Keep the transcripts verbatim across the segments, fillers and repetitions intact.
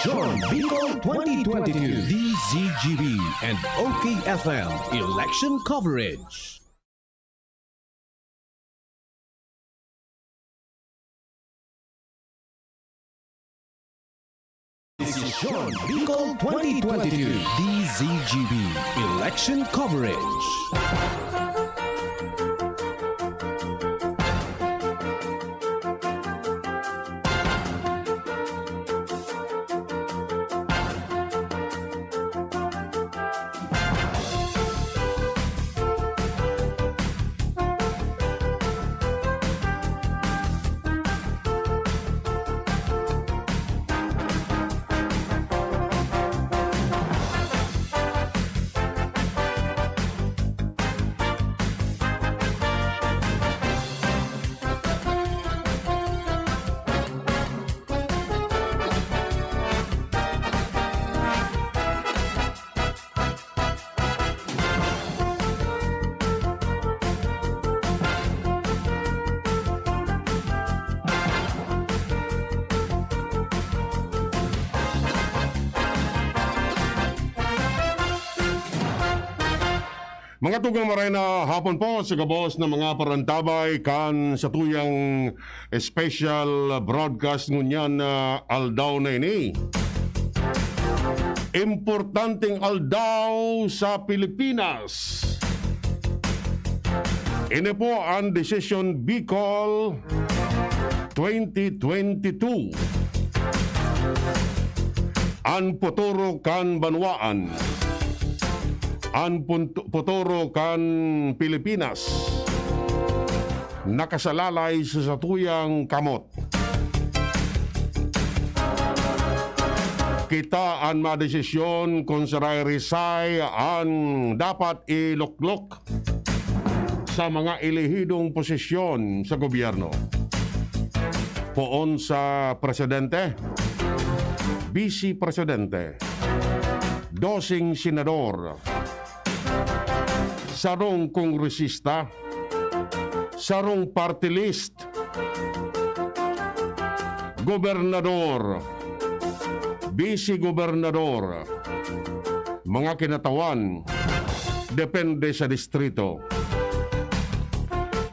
John Bicol twenty twenty-two, D Z G B and O K F M election coverage. Desisyon Bicol twenty twenty-two, D Z G B election coverage. Mga tugang, maray na hapon po sa gabos na mga parantabay kan satuyang special broadcast ngunyan na aldaw na ini. Importanteng aldaw sa Pilipinas. Ini po an Decision Bicol twenty twenty-two. An futuro kan banwaan. An punto-, futuro kan Pilipinas nakasalalay sa satuyang kamot. Kita an madesisyon kun saray risay an dapat iluklok sa mga elehidong posisyon sa gobyerno. Poon sa presidente, bisi presidente, doseng senador, sarong kongresista, sarong party list, gobernador, bisi-gobernador, mga kinatawan, depende sa distrito.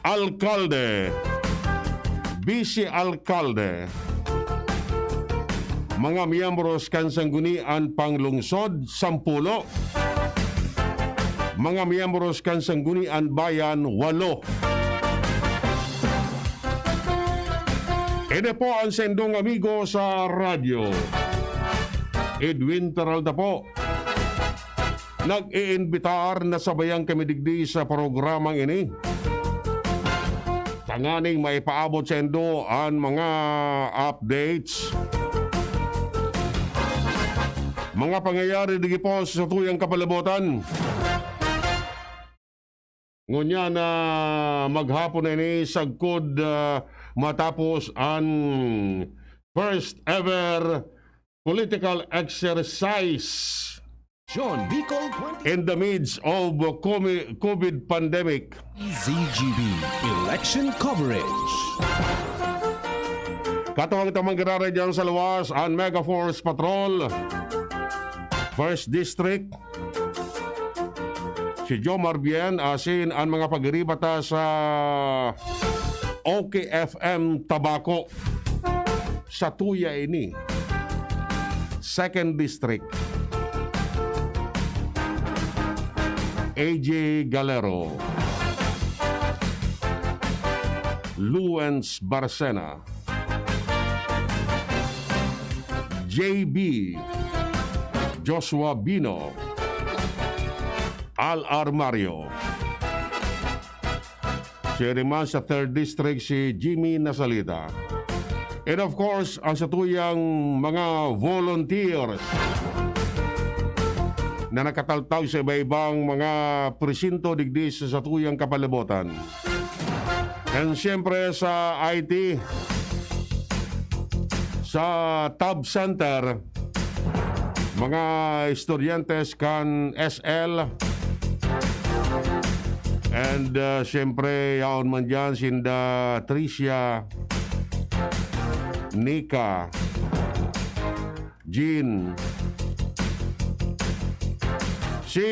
Alkalde, bisi-alkalde, mga miyembros kan Sanggunian Panglungsod, sampulo, mga miyembros kan Sanggunian Bayan, walo. Ini po an saindong amigo sa radyo, Edwin Peralta po. Nag-iimbitar na sabayan kami digdi sa programang ini, tanganing maipaabot saindo an mga updates, mga pangyayari digdi po sa satuyang kapalibutan. Ngunyan na maghapon na ini, sagkod, ah, matapos an first ever political exercise John Bicol twenty in the midst of comi-, COVID pandemic. Z G B election coverage. Katuwang tamang giraray dyan sa luwas, an Mega Force Patrol, First District, si Jomar Bien, asin an mga pagiribata sa O K F M Tabaco. Sa tuya ini, Second District, A J Galero, Luens Barcena, J B, Joshua Bino, Al Armario. Siya naman sa Third District, si Jimmy Nasalita. And of course, ang satuyang mga volunteers na nakataltaw sa iba-ibang mga presinto digdi sa satuyang kapalibutan. And siyempre sa I T, sa Tab Center, mga estudyante kan S L, and, uh, siyempre, yaon man dyan, sinda Tricia, Nika, Jean. Si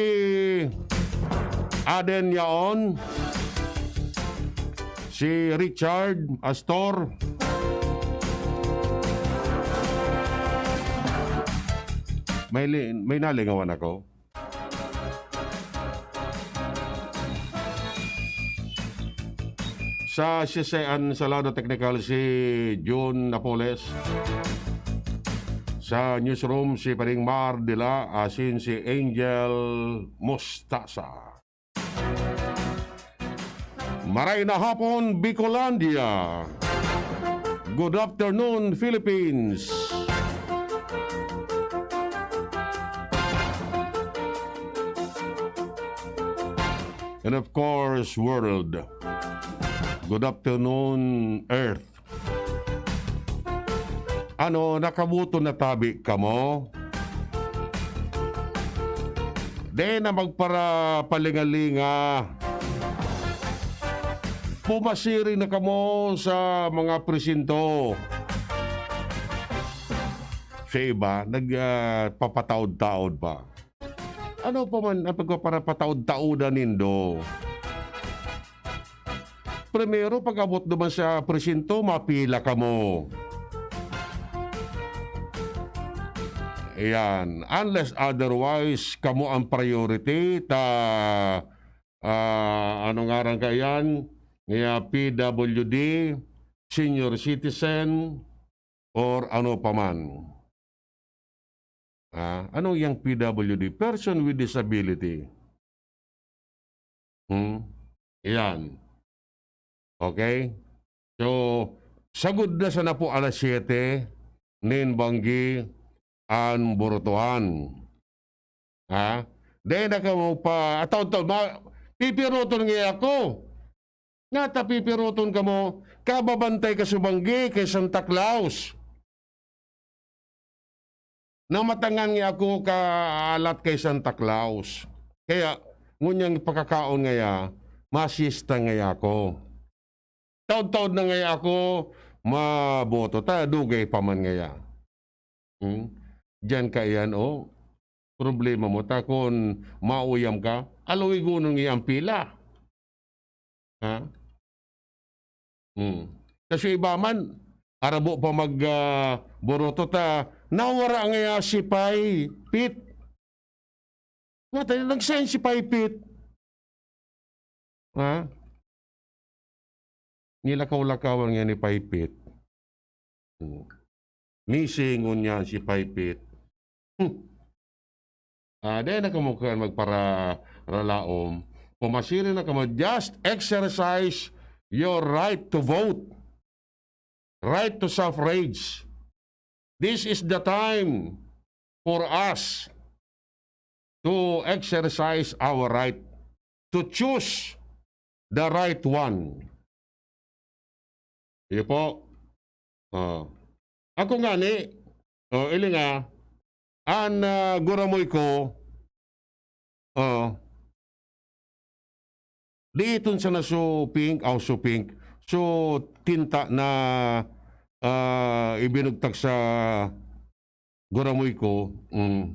Aden yaon. Si Richard Astor. May li-, may nalingawan ako. Sa sisean sa lado teknikal, si Jun Napoles. Sa newsroom, si Paring Mar Dila, asin si Angel Mostasa. Maray na hapon, Bicolandia. Good afternoon, Philippines. And of course, world. Good afternoon, Earth. Ano, nakaboto na tabi kamo? Di na magparapalingalinga. Pumasiring na kamo sa mga presinto. Sa iba, nag, ah, papataod-taod pa. Ano pa man ang pagpaparapataod-taodan nindo? Primero, pag-abot duman sa presinto, mapila kamo. Ayan. Unless otherwise, kamo ang priority, ta, ah, ano ngaran kaiyan? Nga P W D, senior citizen, or ano pa man. Ah, ano yang P W D? Person with disability. Hmm? Iyan. Okay? So, sagod na sana po alas siyete, nin banggi an burutuhan. Ha? Dai na kamo pa, ataw-taw, ma-, pipiroton nga ako. Nga ta pipiroton kamo, kababantay ka sa banggi kay Santa Claus. Namatangan nga ako kaalat kay Santa Claus. Kaya, ngunyan pakakaon ngaya, masista ngaya ako. Taod-taod na ngaya ako, maboto ta, dugay pa man ngaya. Hmm? Diyan ka iyan, oh. Problema mo, ta kun mauyam ka, aluwigonon ngaya ang pila. Ha? Hmm. Tas yung iba man, arabo pa mag, ah, boroto ta, nawara ngaya si Pay Pit. Nga tayo, nagsain si Pay Pit. Ha? Nilakaw-lakawan nga ni Paypit. Hmm. Missing ngunyan si Paypit. Hmm. Ah, dai na kamo kan magpararalaom. Pumasiring na kamo, just exercise your right to vote. Right to suffrage. This is the time for us to exercise our right to choose the right one. Iyo po. Oh. Ako ngani, oh, ilinga, an, ah, guramoy ko, oh, di iton sana so pink, aw so pink, so tinta na, ah, ibinugtak sa guramoy ko, mm.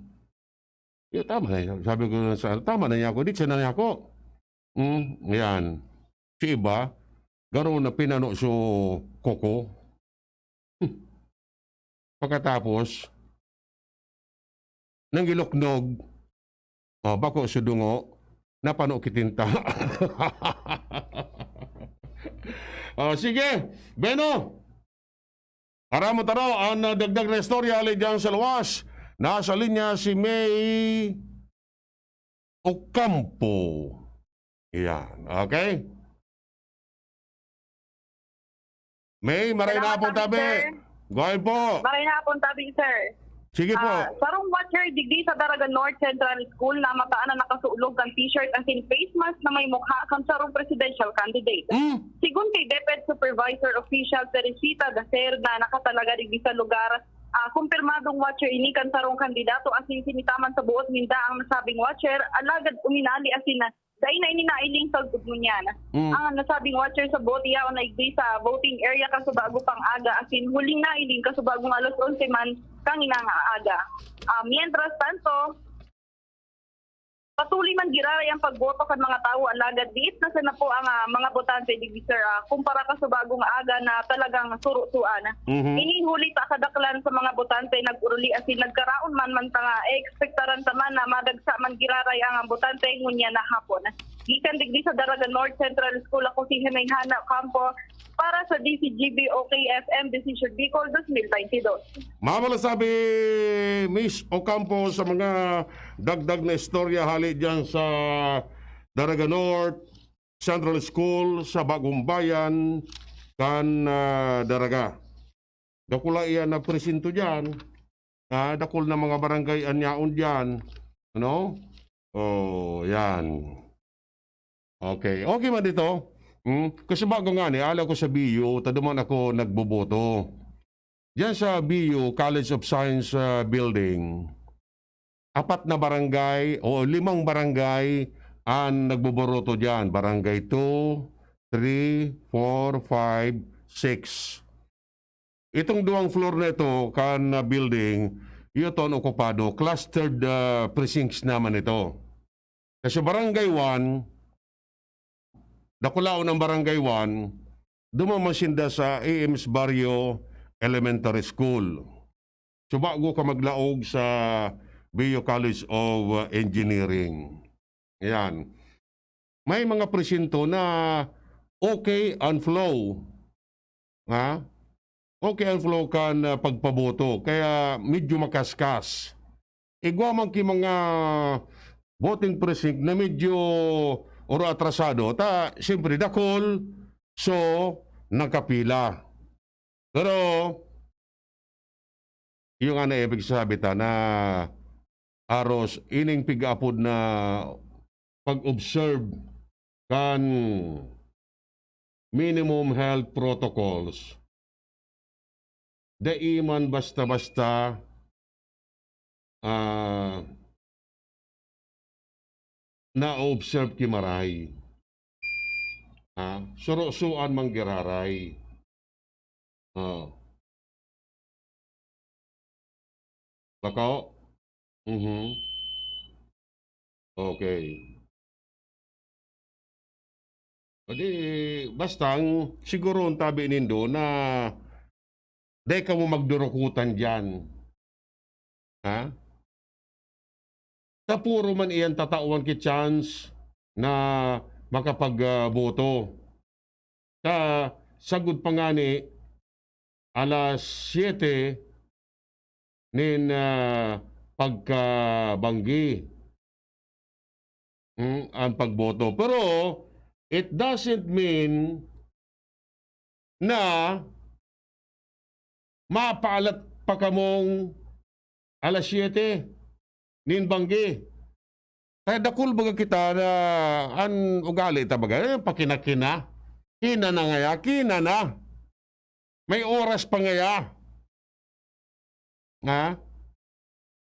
Yo, tama na yan. Sabi ko sa, tama na niya ako, di siya na niya ako. Mm, yan. Si iba, garo na pinano so koko. Hmm. Pagkatapos, nang iloknog, oh, bako so dungo, napano kitinta. Oh, sige, Beno. Aram mo taro, an, ah, dagdag na istorya hali diyan sa luwas. Nasa linya si May Ocampo. Iyan, okay? May, maray na Salamat, hapon, tabi, tabi. Sir. Go ahead po. Maray na hapon, tabi, sir. Sige po. Ah, sarong watcher digdi sa Daraga North Central School na mataan na nakasulog kan t-shirt asin face mask na may mukha kan sarong presidential candidate. Hmm. Sigon kay DepEd Supervisor Official Teresita Gacer na nakatalaga digdi sa lugar, ah, kumpirmadong watcher ini kan sarong kandidato asin sinitaman sa buot ninda ang nasabing watcher, alagad uminali asin na Dai na ini nailing sa gudmonyan. Mm. Ang nasabing watcher sa boot yaon na igdi sa voting area kasubago pang aga, asin huling nailing kasubagong alas onse man kang inangaaga. Ah, mientras tanto, patuloy man giraray ang pagboto kan mga tawo, alagad diit na sana po ang, ah, mga botante digdi, sir, ah, kumpara kasubagong aga na talagang surusuan. Mhm. Ini huli ta kadaklan sa mga botante nag-uruli asin nagkaraon man, man ta nga ekspektaran ta man na madagsa man giraray ang botante ngunyan na hapon. Gikan digdi sa Daraga North Central School, ako si Jimena Ocampo para sa D C G B O K F M Decision Bicol twenty twenty-two. Mamalasabing, Miss Ocampo, sa mga dagdag na istorya hali diyan sa Daraga North Central School sa Bagong Bayan kan, ah, Daraga. Dakula iyan na presinto diyan. Ah, dakul na mga barangay an yaon diyan. Ano? Oh, yan. Okay. Okay man ito. Hmm? Kasi bago nga ni, ala ko sa B U, ta duman ako nagboboto. Diyan sa B U, College of Science, ah, Building, apat na barangay o limang barangay ang nagboboroto diyan. Barangay two, three, four, five, six. Itong duwang floor na ito, kan, ah, building, iyo ton okupado. Clustered, ah, precincts naman ito. Kasi Barangay one, dakulaon ang Barangay one, duman man sinda sa A M's Barrio Elementary School. So, bago ka maglaog sa B U College of, uh, Engineering. Ayan. May mga presinto na okay ang flow. Ha? Okay ang flow kan, uh, pagpaboto. Kaya medyo makaskas. Igwa man ki mga voting precinct na medyo oro atrasado. Ta, siyempre, dakul. So, nakapila. Pero, iyo nga na ibig sabi ta na aros ining pig-apod na pag-observe kan minimum health protocols. Dai man basta-basta, ah, na-observe ki maray. Ha? Surusuan man giraray. Oh. Bako? Mhm. Okay. O di, basta ang siguro ang tabi nindo na dai kamo magdurukutan diyan. Ha? Ta puro man iyan tatawan ki chance na makapag, ah, boto. Ta sagkod pa ngani, alas siyete nin, ah, pagkabanggi, hmm, ang pagboto. Pero it doesn't mean na mapaalat pa kamong alas siyete nin banggi. Kaya dakul baga kita na an ugali ta baga, eh, pakinakina. Kina na ngaya, kina na. May oras pa ngaya. Ha?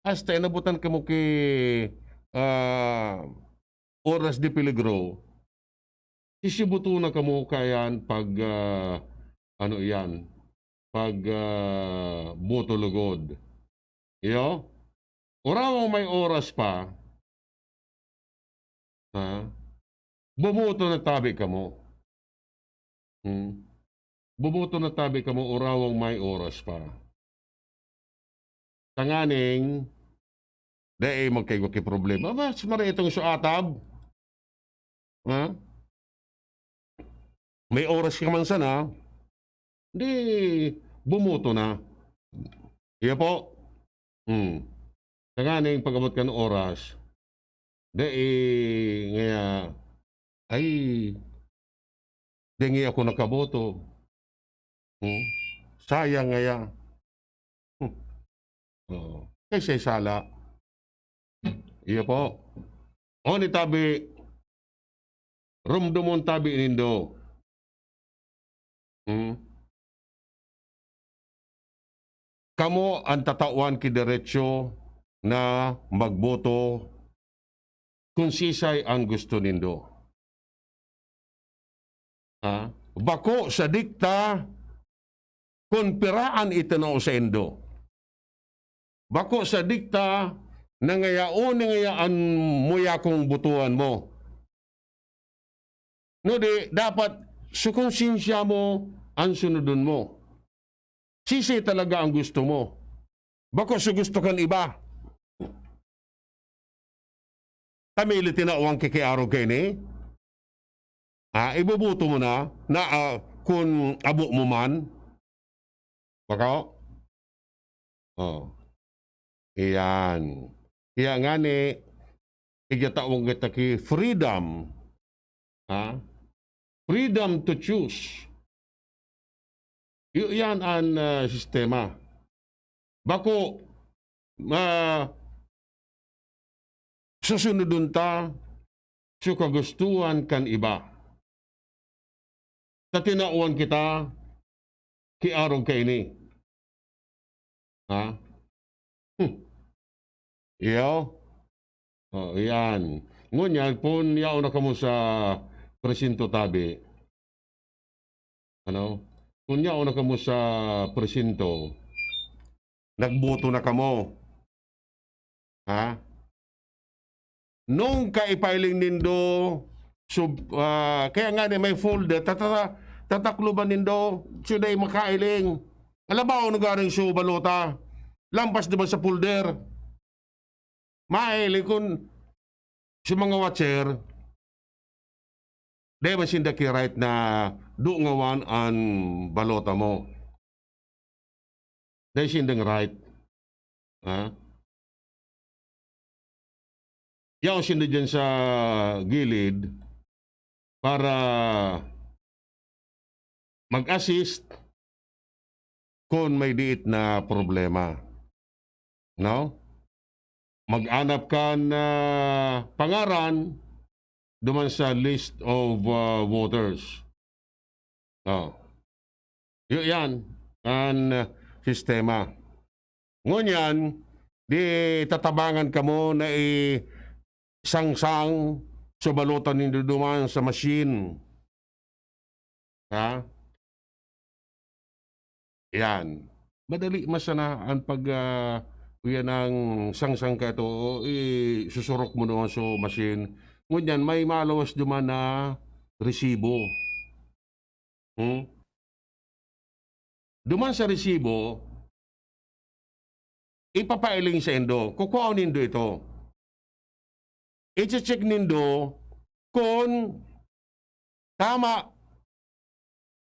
Hasta inabutan kamo ki, ah, oras de peligro. Sisibuto na kamo kayan pag, ah, ano iyan, pag, ah, boto lugod. Iyo? Orawang may oras pa, ha? Bumoto na tabi kamo. Hmm? Bumoto na tabi kamo, orawang may oras pa. Tanganing, dai magkaigwa ki problema. Aba, si Maria itong suatab. Ha? May oras ka man sana, di bumoto na. Iya po. Hmm. Tanganing pag-abot kan oras, dai ngaya, ay, dai ngaya ako nakaboto. Hmm? Sayang ngaya. Hmm. Oo. Kay siya sala. Iyo po. O ni tabi, rumdomon tabi nindo. Hmm? Kamo ang tatawan ki derecho na magboto kun sisay an gusto nindo. Ha? Bako sa dikta kun pira an itinao saindo. Bako sa dikta na ngayaon na ngayaan mo yakong botohan mo. No di, dapat sa konsensya mo an sunodon mo. Sisay talaga ang gusto mo. Bako sa gusto kan iba. Kami li tinawan ki ki arog kaini. Ah, iboboto mo na, na, ah, kun abo mo man. Bako? Oh. Iyan. Kaya ngani, igya tawag kita ki freedom. Ha? Freedom to choose. Iyo, iyan an, ah, sistema. Bako, ah, susunodon ta so kagustuhan kan iba. Ta tinawan kita ki arog kaini. Ha? Hmm. Iyo? Oh, iyan. Ngunyan, kun yaon na kamo sa presinto tabi. Ano? Kun yaon na kamo sa presinto, nagboto na kamo. Ha? Nung kaipahiling nindo, sub-, ah, kaya nga ni may folder, tata-, tatakloban nindo, siya na yung makailing. Alam ba, ano garing so balota? Lampas naman sa folder. Mahiling kun sa mga watcher, dai man sinda ki right na dungawan an balota mo. Dai sindang right. Ha? Yaon sinda dyan sa gilid para mag-assist kun may diit na problema. No? Mag-anap kan, ah, pangaran duman sa list of, ah, voters. Oh. Yu-, yan an, ah, sistema. Ngunyan, di tatabangan kamo na isangsang sa balota nindo duman sa machine. Ha? Yan. Madali man sana an pag, ah, kuya ng sangsang ka ito, o isusurok mo naman sa machine. Ngunyan, may malawas duman na resibo. Hmm? Duman sa resibo, ipapailing saindo. Kukuhaon nindo ito. Iche-check nindo kun tama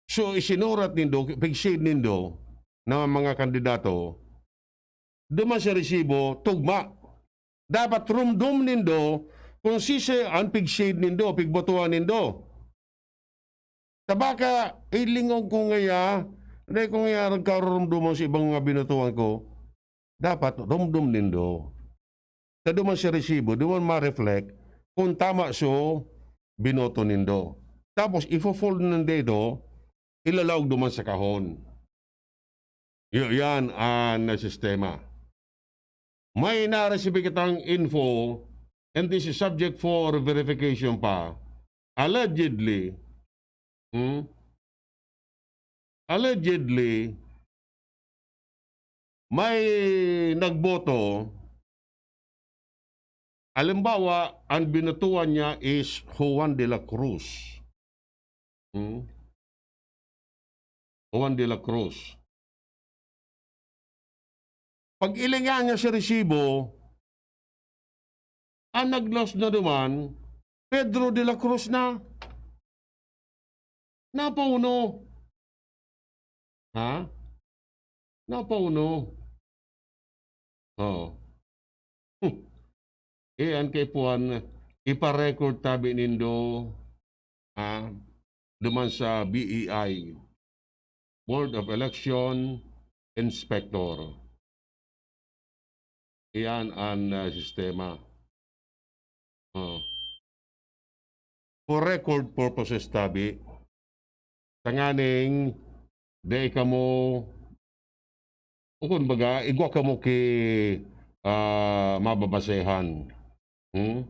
so isinurat nindo, pig-shade nindo na mga kandidato. Duman sa resibo, tugma. Dapat rumdom nindo kung sisay an pig-shade nindo, pigbotohan nindo. Ta baka, eh, lingog ko ngaya, dai ko ngaya nagkarurumduman sa ibang mga binotohan ko. Dapat rumdom nindo. Ta duman sa resibo, duman ma-reflect kung tama so binoto nindo. Tapos, ifo-fold nindo ito, ilalaog duman sa kahon. Iyo, yan an sistema. May naresibi kitang info, and this is subject for verification pa. Allegedly, hmm? Allegedly, may nagboto, halimbawa, ang binotohan niya is Juan de la Cruz. Hmm? Juan de la Cruz. Pag-ilingan niya sa resibo, ang naglos na duman, Pedro de la Cruz na. Napauno. Ha? Napauno. Oo. Eh, an kaipuhan, ipa-record tabi nindo, ha? Duman sa B E I, Board of Election Inspector. Iyan an, ah, sistema. Oh. For record purposes tabi, tanganing dai kamo, o kun baga, igwa kamo ki, ah, mababasehan. Hmm?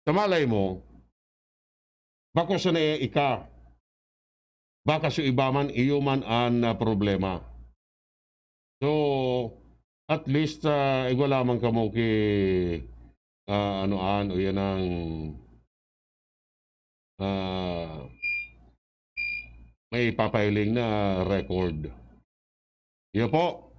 Sa malay mo, bako sana ika. Baka sa iba man, iyo man an, ah, problema. So, at least, ah, igwa lamang kamo ki, ah, ano an, o yan ang, ah, may papahiling na record. Iyo po.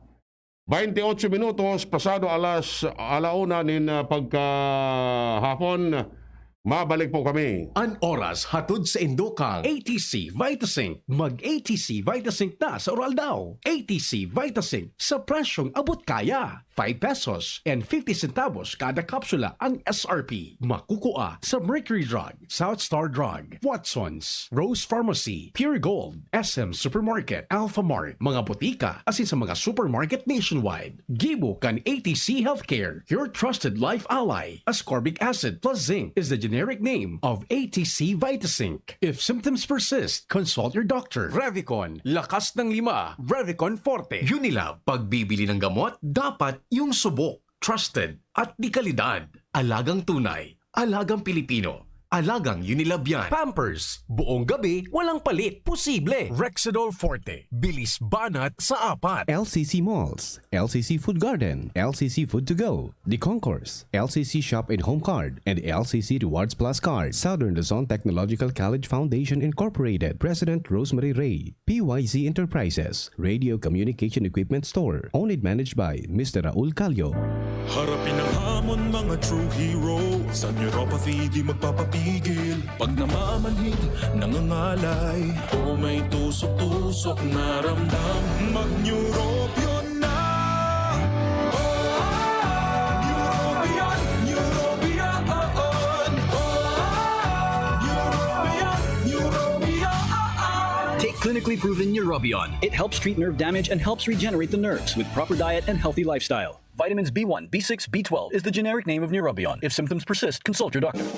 Bainti otso minutos pasado alas, ala una nin, ah, pagkahapon. Mabalik po kami. An oras hatod sa indokang A T C Vitasync. Mag A T C Vitasync na sa Uraldaw. A T C Vitasync sa presyong abot kaya. Five pesos and fifty centavos kada kapsula ang S R P. Makukua sa Mercury Drug, South Star Drug, Watsons, Rose Pharmacy, Pure Gold, S M Supermarket, Alphamart, mga botika, asin sa mga supermarket nationwide. Gibo kan A T C Healthcare, your trusted life ally. Ascorbic acid plus zinc is the generic name of A T C Vitasync. If symptoms persist, consult your doctor. Revicon, lakas ng lima. Revicon Forte. Unilab, pagbibili ng gamot, dapat yung subok, trusted, at di kalidad. Alagang tunay, alagang Pilipino, alagang Unilab yan. Pampers, buong gabi, walang palit, posible. Rexidol Forte, bilis banat sa apat. L C C Malls, L C C Food Garden, L C C Food to Go, The Concourse, L C C Shop and Home Card, and L C C Rewards Plus Card. Southern Luzon Technological College Foundation Incorporated, President Rosemary Ray. P Y Z Enterprises, Radio Communication Equipment Store, owned and managed by Mister Raul Callo. Harapin ang hamon, mga true hero. Sa neuropathy, di magpapapigil. Pag namamanhid, nangangalay, o may tusok-tusok na ramdam, mag-Neurobion na! Oh, Neurobion, Neurobion, oh, oh. Neurobion, Neurobion, oh, oh. Take clinically proven Neurobion. It helps treat nerve damage and helps regenerate the nerves with proper diet and healthy lifestyle. Vitamins B one, B six, B twelve is the generic name of Neurobion. If symptoms persist, consult your doctor.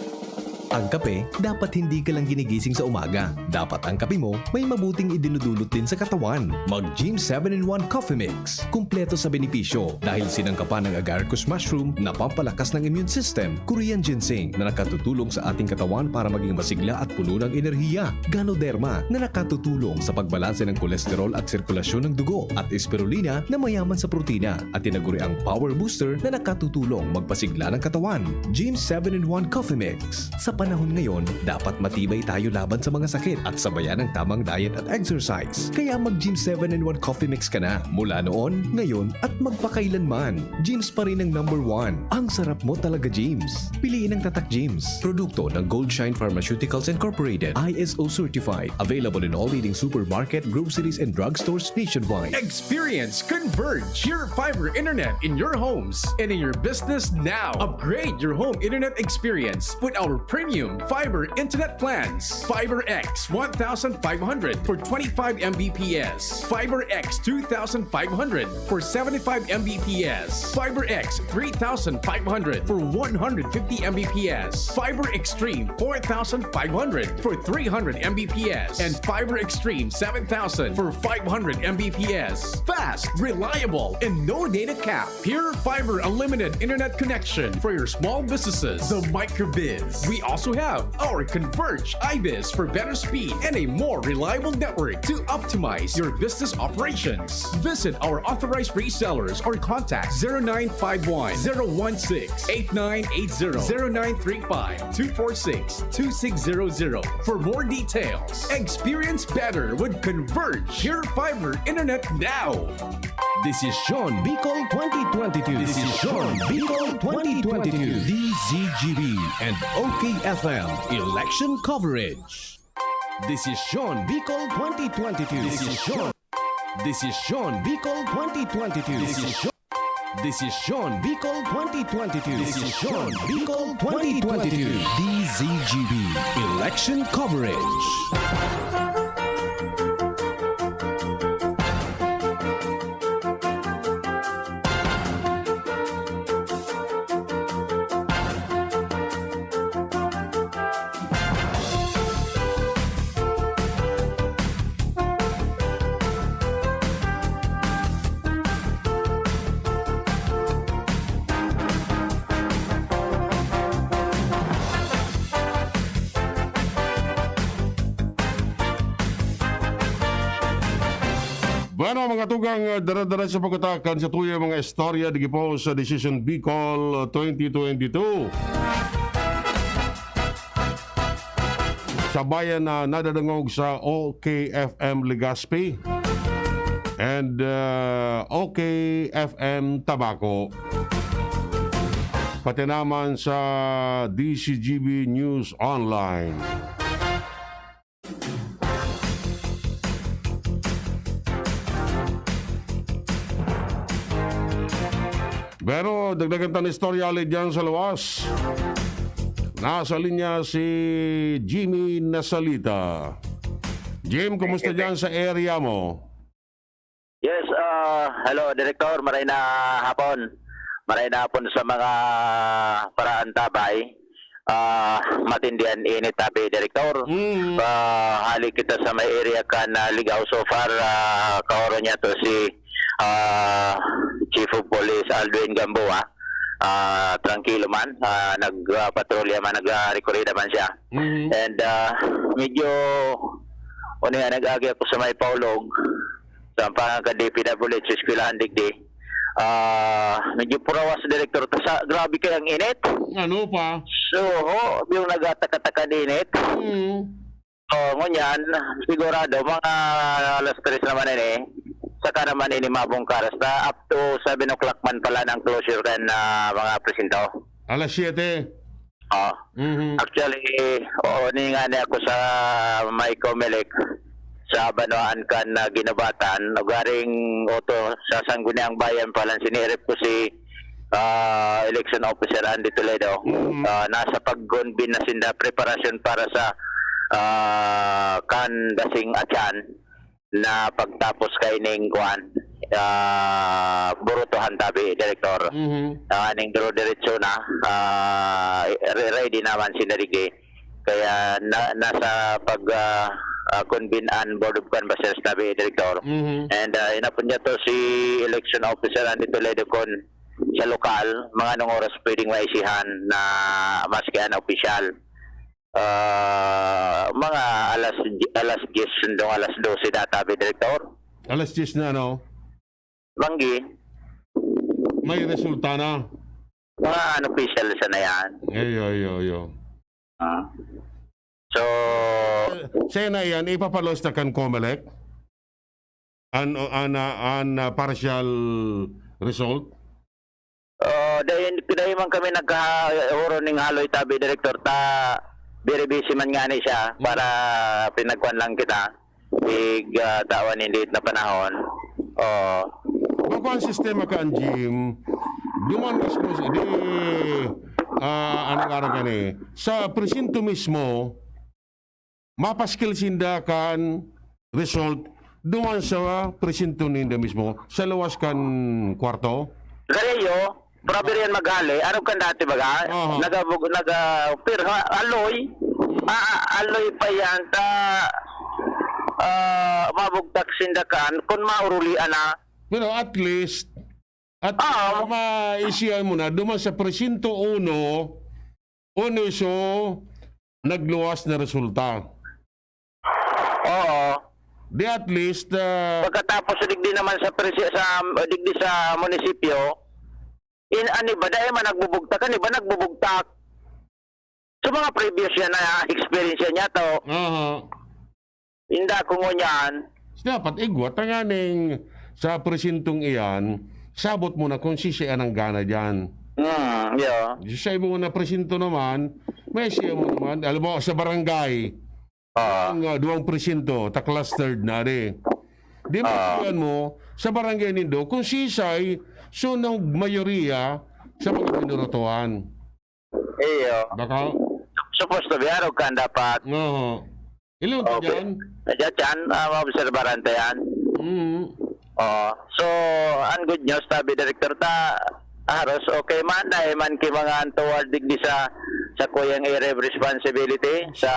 Ang kape, dapat hindi ka lang ginigising sa umaga. Dapat ang kape mo may mabuting idinudulot din sa katawan. Mag Gym seven in one Coffee Mix. Kumpleto sa benepisyo dahil sinangkapan ng agaricus mushroom na pampalakas ng immune system, Korean ginseng na nakatutulong sa ating katawan para maging masigla at puno ng enerhiya, Ganoderma na nakatutulong sa pagbalanse ng kolesterol at sirkulasyon ng dugo, at Spirulina na mayaman sa protina at tinaguriang power booster na nakatutulong magpasigla ng katawan. Gym seven in one Coffee Mix. Sa panahon ngayon, dapat matibay tayo laban sa mga sakit at sabayan ng tamang diet at exercise. Kaya mag Gym seven in one Coffee Mix ka na mula noon, ngayon, at magpakailanman. Gym's pa rin ang number one. Ang sarap mo talaga, Gym's. Piliin ang Tatak Gym's. Produkto ng Goldshine Pharmaceuticals Incorporated, I S O certified. Available in all leading supermarket, groceries, and drugstores nationwide. Experience Converge, your fiber internet in your homes and in your business now. Upgrade your home internet experience with our premium fiber internet plans. Fiber X one thousand five hundred for twenty-five M B P S. Fiber X two thousand five hundred for seventy-five M B P S. Fiber X three thousand five hundred for one hundred fifty M B P S. Fiber Extreme four thousand five hundred for three hundred M B P S. And Fiber Extreme seven thousand for five hundred M B P S. Fast, reliable, and no data cap. Pure Fiber Unlimited Internet Connection for your small businesses. The Microbiz. We also have our Converge Ibis for better speed and a more reliable network to optimize your business operations. Visit our authorized resellers or contact zero nine five one, zero one six, eight nine eight zero, zero nine three five, two four six, two six zero zero for more details. Experience better with Converge Pure Fiber Internet now. This is Sean Bicol twenty twenty-two. This is Sean Bicol twenty twenty-two. D Z G B and O K F M election coverage. This is Sean Bicol twenty twenty-two. This is Sean. This is Sean Bicol twenty twenty-two. This is Sean. This is Sean Bicol twenty twenty-two. This is Sean Bicol twenty twenty-two. D Z G B election coverage. Ano, mga tugang, ah, dara-dara sa pagkatakan sa tuyang mga istorya, digi po sa Decision Bicol twenty twenty-two. Sa bayan na nadadangog sa O K F M Legazpi and, ah, O K F M Tabaco. Pati naman sa D C G B News Online. Pero dagdagan ta na istorya, ali diyan sa luwas. Nasa linya si Jimmy Nasalita. Jim, kumusta diyan sa area mo? Yes, ah, hello, Director. Maray na hapon. Maray na hapon sa mga paraantabay. Ah, matindi an init, tabi, Director. Mm. Ah, hali kita sa may area kan, ah, Ligao. So far, ah, kaoro niya to si, ah, Chief of Police Aldwin Gamboa. Ah, trangkilo man. Ah, nag, ah, patrolya man, nag, ah, rekorida man siya. Mm. And, ah, medyo, ano yan, nag-agi ako sa may Paulog. Sa Pampanga, ka D P W H, sa eskwelahan digdi. Ah, medyo purawas, Direktor, ta sa, grabe kaya ang init. Ano pa? So, ho, yung nagkataka-taka ng init. Mm. Oh, ngunyan, sigurado, mga alas tres naman ini. Saka naman ini mabungkar. Sa up to seven o'clock man pala ng closure kan, ah, mga presinto. Alas siyete. Ah, Mhm. Actually, oo, ninga na ako sa may Comelec, sa banwaan kan, ah, Guinobatan, ugaring oto, sa Sangguniang Bayan pa lang, sinirip ko si, ah, election officer Andy Toledo. Mhm. Ah, nasa pag-convene na sinda, preparasyon para sa, ah, kan dasing atyan. Na pagtapos kaining kuan, ah, burutohan tabi, Direktor. Mhm. Ah, ning duro-diretso na, ah, re-, ready naman si Narige. Kaya na, nasa pag, ah, ah, convene an Board of Canvassers tabi, Direktor. Mhm. And, ah, inapod niya to si election officer Andy Toledo kon sa lokal, mga anong oras pwedeng maisihan na maski an opisyal. Ah, mga alas, alas diyes, sundong alas dose data, bi, Direktor. Alas diyes na, no? Banggi. May resulta na. Mga unofficial siya na yan. Ayo, ayo, ayo. Ah. So, Sa na yan, ipapalos na kan Comelec? An, an, ah, an, ah, partial result? Oh, dahil, dahil man kami nagkaoro ning haloy tabi, Direktor, ta very busy man ngani siya, Mm. para pinagkuan lang kita. Ig, ah, tawan hindi na panahon. Oh. Bako ang sistema kan gym, duman mismo, di, ah, anong araw gani? Sa presinto mismo, mapaskil sinda kan result duman sa presinto ninda mismo, sa luwas kan kwarto? Kaya yo, probably yan maghali. Ano kan dati baga? Aha. Nagabug-, naga-, pero ha, aloy. Ah, aloy pa yan. Ta, ah, mabugtak sinda kan, kung maurulian na. Pero at least, at Ah. maisihan mo na, duman sa presinto uno, uno so, nagluwas na resulta. Oo. Di at least, ah, Pagkatapos, digdi naman sa presi-, sa, digdi sa munisipyo, in, ano ba, dahil man nagbubugtak, ano ba, nagbubugtak. Sa mga previous yan na experience niya to, Aha. inda ko ngunyan. Dapat igwa, tanganing sa presintong iyan, sabot mo na kung sisiya ang gana dyan. Hmm, yeah. Sa imo na presinto naman, may siya mo naman, alam mo, sa barangay, Ah. ang, ah, duwang presinto, ta clustered na, di. Di mo Ah. sabihan mo, sa barangay nindo, kung sisay, sunog mayoriya sa mga binurotohan. Iyo. Baka Supposed to be, araw ka dapat. Oo. Ilang Okay. yan? Diyan, yan, ah, maobserbaran ta yan. Mm. Oo. So, ang good news, tabi, Director, ta, haros okay man, dahil man ki mga toward digdi sa, sa kuyang area of responsibility, sa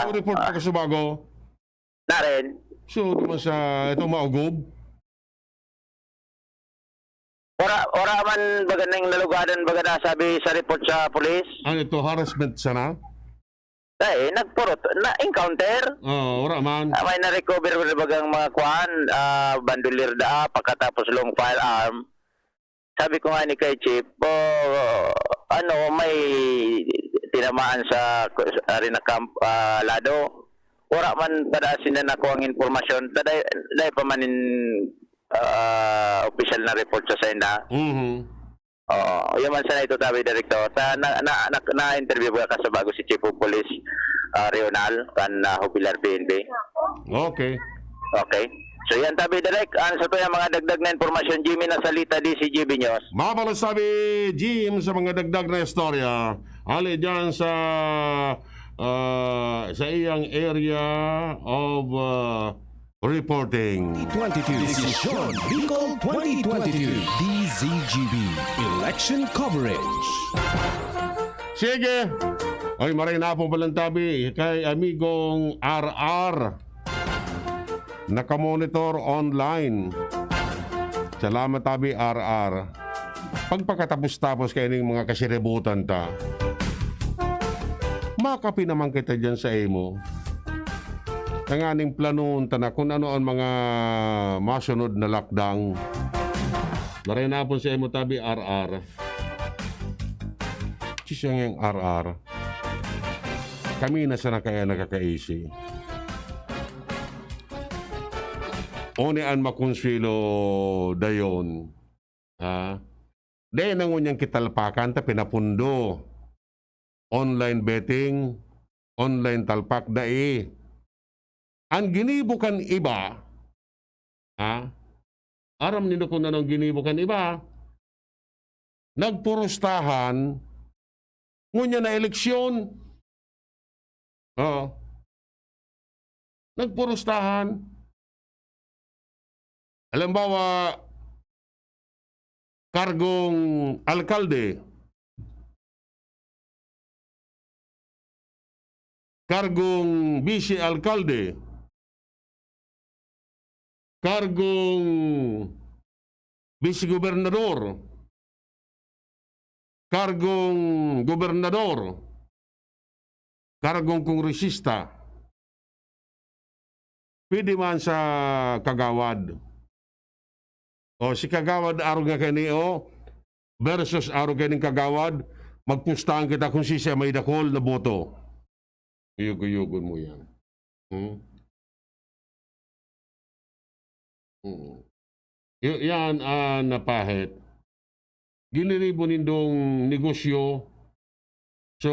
Report ah, pa ka sa bago? na rin. So, di ba sa, ito, maugob? Ora, ora man baga ning nalugadan baga na sabi sa report sa pulis. Ano ito, harassment sana? Ay, nagpurot, na-encounter. Oo, wala man. Ah, may na-recover na bagang mga kuan, ah, bandolier daa, pagkatapos long firearm. Sabi ko nga ni kay Chief, "Oh, ano, may tinamaan sa, sa Arena Camp, ah, lado." Wala man pada sinda nakuha ang impormasyon. Ta dai, dai pa man in, ah, opisyal na report sa senda. Mhm. Oo, yun man sana ito, tabi, Direktor. Sa, na, na, na, na-interview ba ka sa bago si Chief of Police, ah, Rional, kan, ah, Jubilar P N P? Okay. Okay. So yan, tabi, Direk. Ang sa to yung mga dagdag na impormasyon, Jimmy Nasalita, D C G B News. Mabalos sabi, Jim, sa mga dagdag na istorya. Ali dyan sa, ah, sa iyang area of, ah, reporting. Twenty twenty-two. Desisyon Bicol twenty twenty-two. D Z G B Election Coverage. Sige. Ay, maray na po palang tabi kay amigong R R. Nakamonitor online. Salamat, tabi, R R. Pagpakatapos-tapos kaining mga kasiributan ta, makapi naman kita dyan sa imo. Tanganing planon ta na kung ano ang mga masunod na lockdown. Maray na po sa imo, tabi, R R. Si siyang yung R R. Kami na sana kaya nakakaisi. Oni an makonsuelo dayon, ha? Dai na ngunyan kitalpakan ta pinapundo. Online betting, online talpak, dai. An ginibo kan iba, ha? Aram nindo kun ano an ginibo kan iba? Nagpurustahan, ngunyan na eleksyon. Oo. Nagpurustahan. Halimbawa, kargong alkalde, kargong bise alkalde, kargong bise gobernador, kargong gobernador, kargong kongresista, pwede man sa kagawad. O, si kagawad arog nga kani, o, versus arog kaning kagawad, magpustahan kita kung si siya may dakul na boto. Uyog-uyogon mo yan. Hmm? Hmm. Y-, yan, ah, napahit. Giniribo nindong negosyo. So,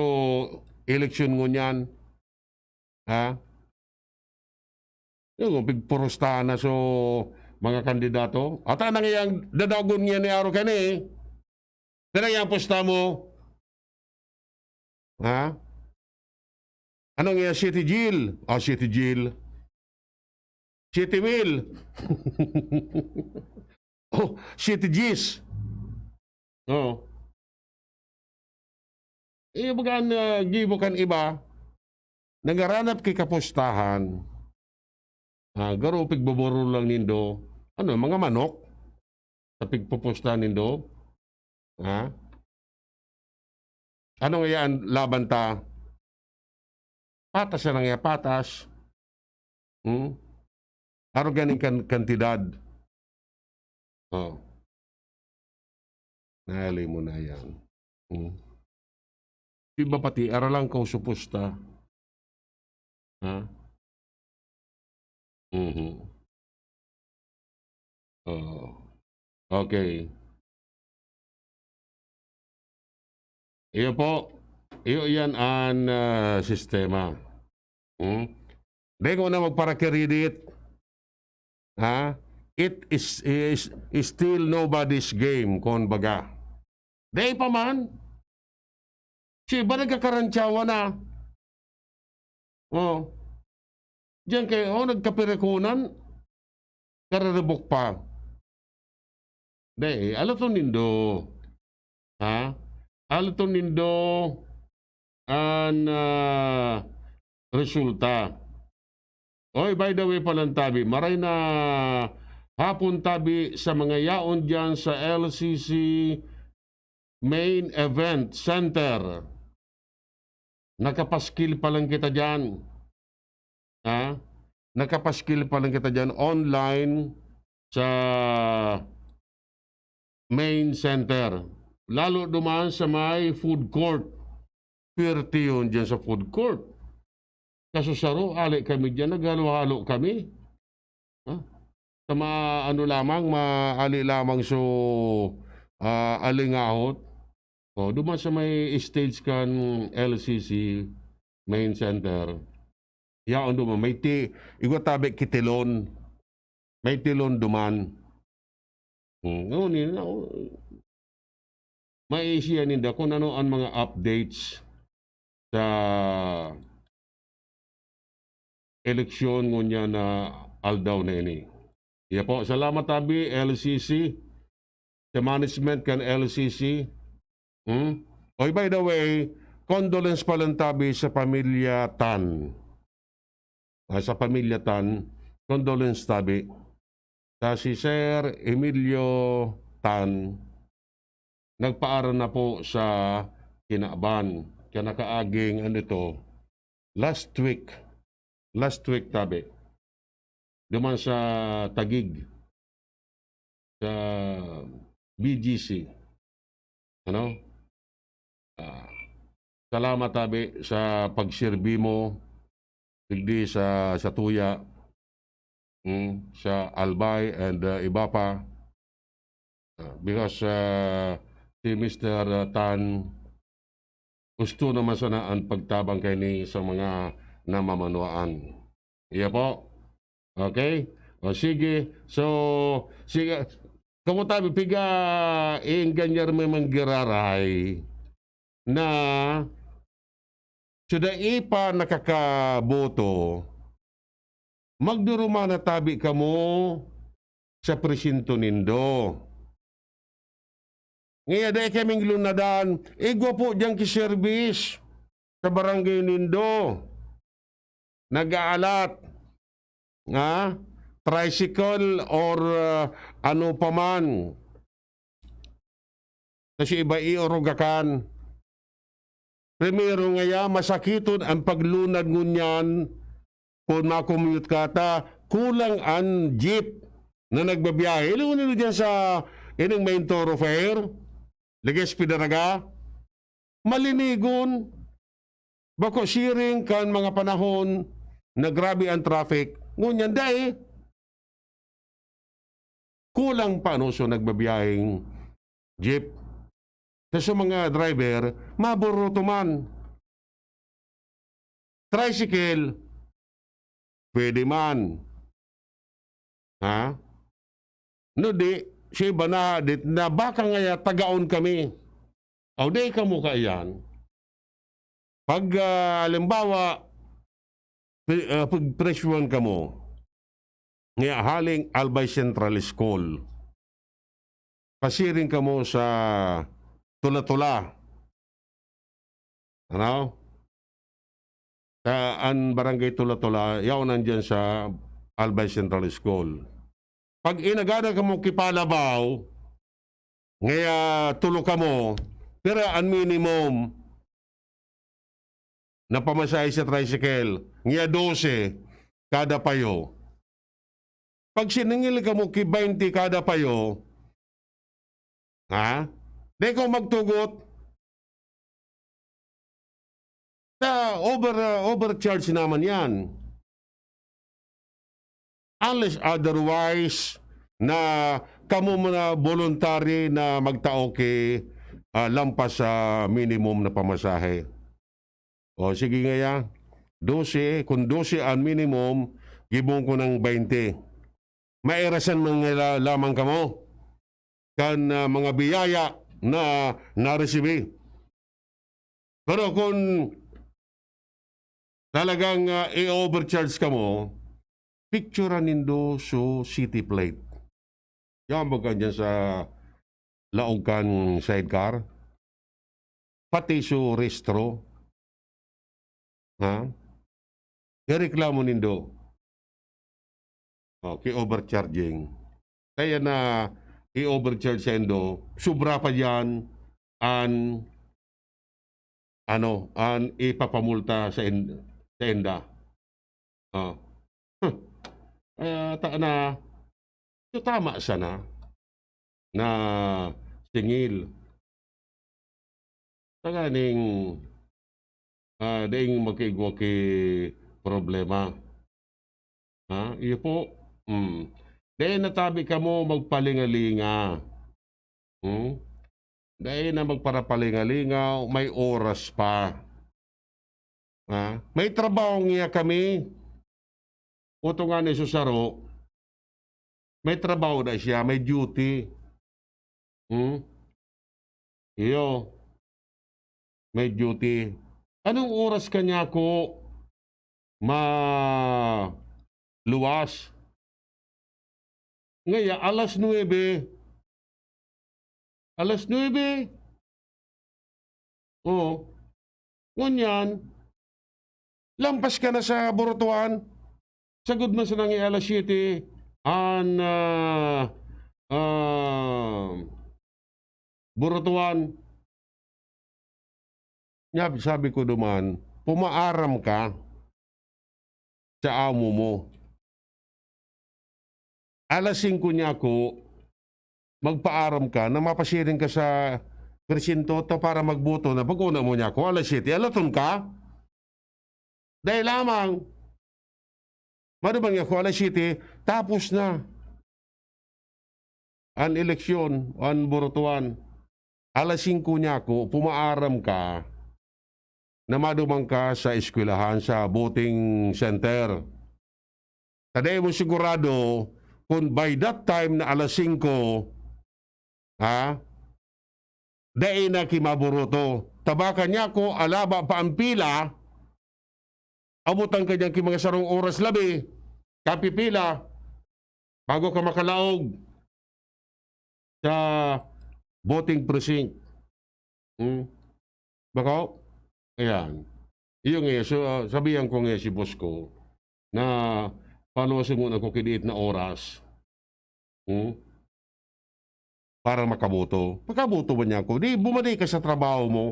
eleksyon ngunyan. Ha? Yung pigpurustahan na so mga kandidato. Ata nang iyang dadagon niya ni Aro kani. Pero yung pusta mo, ha? Anong iya, City Jail? Ah, City Jail. City Mail. Oh, City Gis. Oo. Eh, baga an, ah, gibo kan iba, nangaranap ki kapustahan. Ah, garo pigboborol lang nindo. Ano, mga manok? Sa pigpupustahan nindo? Ha? Ano nga yan laban ta? Patas na lang yan, patas. Hmm? Aro ganing kan-, kantidad. Oh. Nahali mo na yan. Hmm. Iba pati, aralang ka supusta. Ha? Mhm. Oo. Okay. Iyo po. Iyo yan an, ah, sistema. Hmm? Dai ko na magparakiridit. Ha? It is, is, is still nobody's game, kon baga. Dai pa man. Si iba nagkakarantyawan na. Oh. Diyan kayo, oh, nagkapirikunan. Kararibok pa. Dai, alaton nindo. Ha? Alaton nindo an, ah, resulta. Oy, by the way palan, tabi, maray na hapon, tabi, sa mga yaon diyan sa L C C Main Event Center. Nakapaskil pa lang kita diyan. Ha? Nakapaskil pa lang kita diyan online sa main center. Lalo duman sa may food court. Pwerte yun dyan sa food court. Kaso saro, ali kami dyan, naghalo-halo kami. Ha? Sa ma-, ano lamang, maali lamang so, ah, alingahot. O, duman sa may stage kan L C C main center. Yaon duman, may ti-, igwa tabi kitilon. May tilon duman. Hmm, ngunyan, maiisihan ninda kung ano ang mga updates sa eleksyon ngunyan na aldaw na ini. Iya po, salamat tabi, L C C, sa management kan L C C. Hmm? Oy, by the way, condolence pa lang tabi sa pamilya Tan. Ah, sa pamilya Tan, condolence tabi. Sa si Sir Emilio Tan, nagpaaram na po sa kinaban. Kaya nakaaging, ano ito, last week. Last week, tabi. Duman sa Taguig. Sa B G C. Ano? Ah, salamat, tabi, sa pagserbi mo, digdi sa, sa Tuya, mm, sa Albay, and, ah, iba pa. Ah, because, ah, si Mister Tan, gusto naman sana ang pagtabang kaini sa mga namamanwaan. Iya po. Okay? O, sige. So, sige. Kamo tabi, piga, iingganyar mo man giraray na so dai pa nakakaboto, magduruman na tabi kamo sa presinto nindo. Ngayon, dai kaming lunadan, igwa po diyang kiservis sa barangay nindo. Nag-aalat, ha? Tricycle or, ah, ano pa man. Kasi iba iurugakan. Primero ngaya, masakiton ang paglunad ngunyan kun makommute ka ta, kulang an jeep na nagbabiyahe. Ilunod diyan sa ining main thoroughfare, Legazpi Daraga, malinigon. Bako siring kan mga panahon na grabe ang traffic. Ngunyan dai. Kulang pa, ano, so nagbabiyaheng jeep. Sa, sa mga driver, maburuto man. Tricycle, pwede man. Ha? No di, sa iba na, dit, na baka ngaya tagaon kami. Aw, di kamo kaiyan. Pag, ah, halimbawa, pi-, ah, pagpresyuhan kamo, ngaya haling Albay Central School, pasiring kamo sa Tula-Tula. Ano? Sa, an Barangay Tula-Tula, yaon nandiyan sa Albay Central School. Pag inagana kamo ki Palabaw, ngaya tulo kamo, pira an minimum na pamasahe sa tricycle? Ngaya dose kada payo. Pag siningil kamo ki baynte kada payo, ha? Di ko magtugot. Ta over, ah, overcharge naman yan. Unless otherwise na kamo mga voluntary na magtao ki, ah, lampas sa minimum na pamasahe. O, sige ngaya, dose, kung dose an minimum, gibong ko ng baynte. Mairasan man nga la-, lamang kamo kan, ah, mga biyaya na naresibi. Pero kung talagang, ah, i-overcharge kamo, picturean nindo so city plate. Yan baga dyan sa laog kan sidecar. Pati so rehistro. Ha? Ireklamo nindo. Okay, overcharging. Kaya na i-overcharge sa indo, sobra pa diyan an, ano, an ipapamulta sa in-, sa inda. Oh. Huh. Kaya ta na, so tama sana na singil. Tanganing, ah, daing magkaigwa ki problema. Ha? Iyo po. Hmm. Dai na tabi kamo magpalingalinga. Hmm? Dai na magparapalingalinga, may oras pa. Ha? May trabaho niya kami. Oto nga ni susaro, may trabaho na siya, may duty. Hmm? Iyo, may duty. Anong oras kanya ko maluwas? Ngaya, alas nuebe. Alas nuebe. Oo. Ngunyan, lampas ka na sa Burutuan. Sagud man sa nangi alas siyete, an, ah, ah, Burutuan. Sabi, sabi ko duman, "Pumaaram ka sa amo mo. Alas singko niya ako, magpaaram ka na mapasiring ka sa presinto ta para magboto na pag-una mo niya ako, alas siyete, alaton ka?" Dai lamang. Madumang niya ako, alas siyete, tapos na an eleksyon, an Burutuan. Alas singko niya ako, pumaaram ka na madumang ka sa eskwelahan, sa voting center. Ta dai mo sigurado kung by that time na alas singko, ha, dai na ki maburuto. Tabakan niya ako, alaba pa ang pila, abutan ka diyan ki mga sarong oras labi, kapipila, bago ka makalaog sa voting precinct. Hmm? Bako? Ayan. Iyo nga, so, ah, sabihan ko nga si boss ko na paluwason mo na ko ki diit na oras. Hmm? Para makaboto. Makaboto ba niya ako? Di, bumalik ka sa trabaho mo.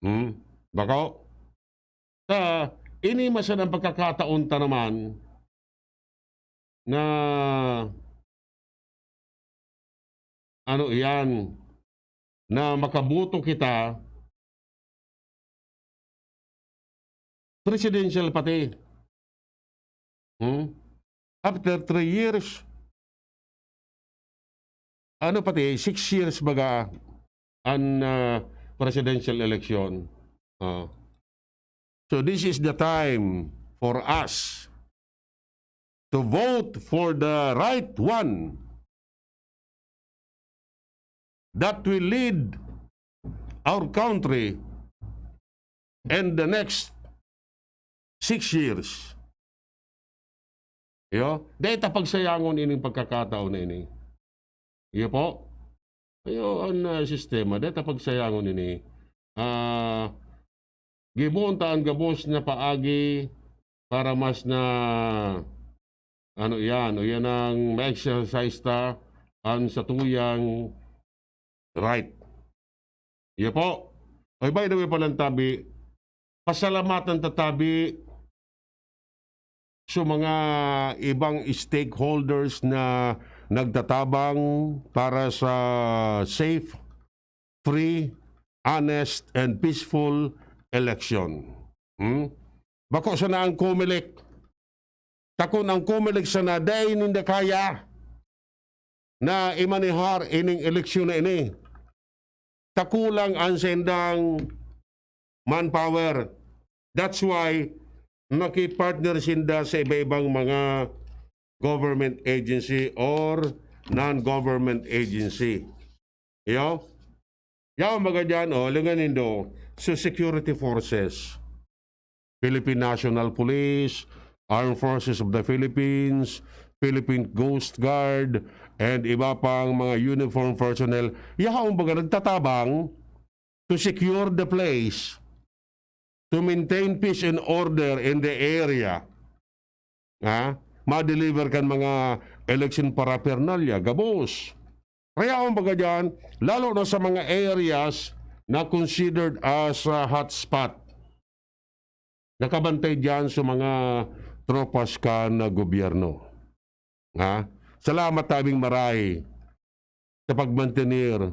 Hmm? Bako? Sa, ini man sana ang pagkakataon ta naman na, ano iyan, na makaboto kita, presidential pati. Hmm? After three years, ano pati, six years baga an, ah, presidential election. Ah. So this is the time for us to vote for the right one that will lead our country in the next six years. Iyo, dai ta pagsayangon ining pagkakataon na ini. Iyo po. Iyo, an, ah, sistema, dai ta pagsayangon ini. Ah, gibohon ta an gabos na paagi para mas na, ano iyan, o iyan ang ma-exercise ta an satuyang right. Iyo po. Oy, by the way palan tabi, pasalamatan ta tabi sa mga ibang stakeholders na nagtatabang para sa safe, free, honest, and peaceful election. Hmm? Bako sana ang Comelec. Ta kun ang Comelec sana dai ninda kaya na imanehar ining eleksyon na ini. Ta kulang an saindang manpower. That's why makipartner sinda sa iba-ibang mga government agency or non-government agency. Iyo? Yaon baga diyan, oh, lingan nindo. So, security forces, Philippine National Police, Armed Forces of the Philippines, Philippine Coast Guard, and iba pang mga uniform personnel. Yaon baga nagtatabang to secure the place, to maintain peace and order in the area. Ha? Ma-deliver kan mga election paraphernalia, gabos. Kaya ang baga dyan, lalo na sa mga areas na considered as a hotspot. Nakabantay diyan sa mga tropas kan gobyerno. Ha? Salamat tabing maray sa pagmantener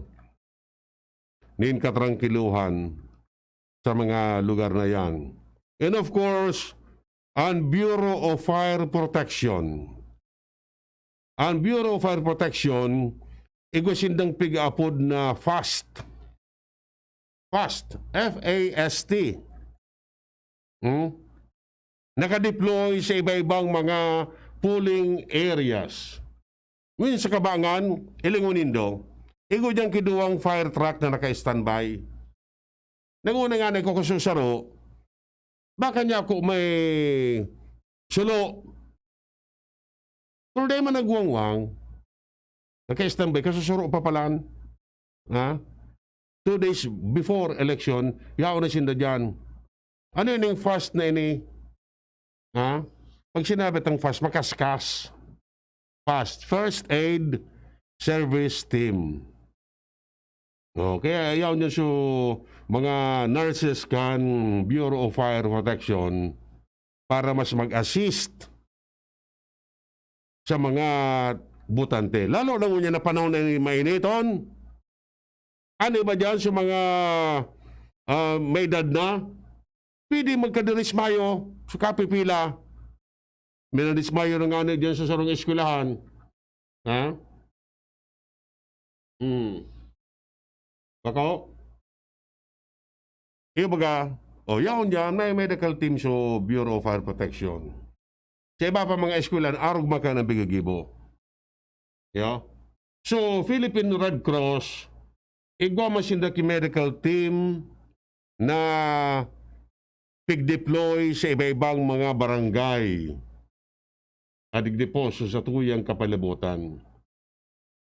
nin katrangkiluhan sa mga lugar na yan. And of course, ang Bureau of Fire Protection. Ang Bureau of Fire Protection, igwa sindang pig-aapod na FAST. FAST, F A S T. Hmm? Nakadeploy sa iba-ibang mga polling areas. Ngayon sa Kabangan, ilingon nindo, igwa diyang kiduwang fire truck na naka-standby. Nanguna nga na ko kasusaro, baka niya ako may sulo. Pero dahil man nagwangwang, naka-standby, kasusaro pa palan. Ha? Two days before election, yaon na sinda dyan. Ano yun yung FAST na ini? Ha? Pag sinabi tang FAST, makaskas. FAST, First Aid Service Team. Oh, kaya yaon yun so mga nurses kan Bureau of Fire Protection para mas mag-assist sa mga botante. Lalo na ngunyan na panahon na ini mainiton. Ano ba dyan sa mga, ah, may edad na? Pwede magkadirismayo sa kapipila. May nadismayo na nga na dyan sa sarong eskwelahan. Ha? Hmm. Bako? Iyo baga, o yaon dyan, may medical team sa Bureau of Fire Protection. Sa iba pa mga eskwelahan, arog man kan ang pigigibo. Yo? So, Philippine Red Cross, igwa man sinda ki medical team na pig-deploy sa iba-ibang mga barangay. Adigdi po sa satuyang kapalibutan.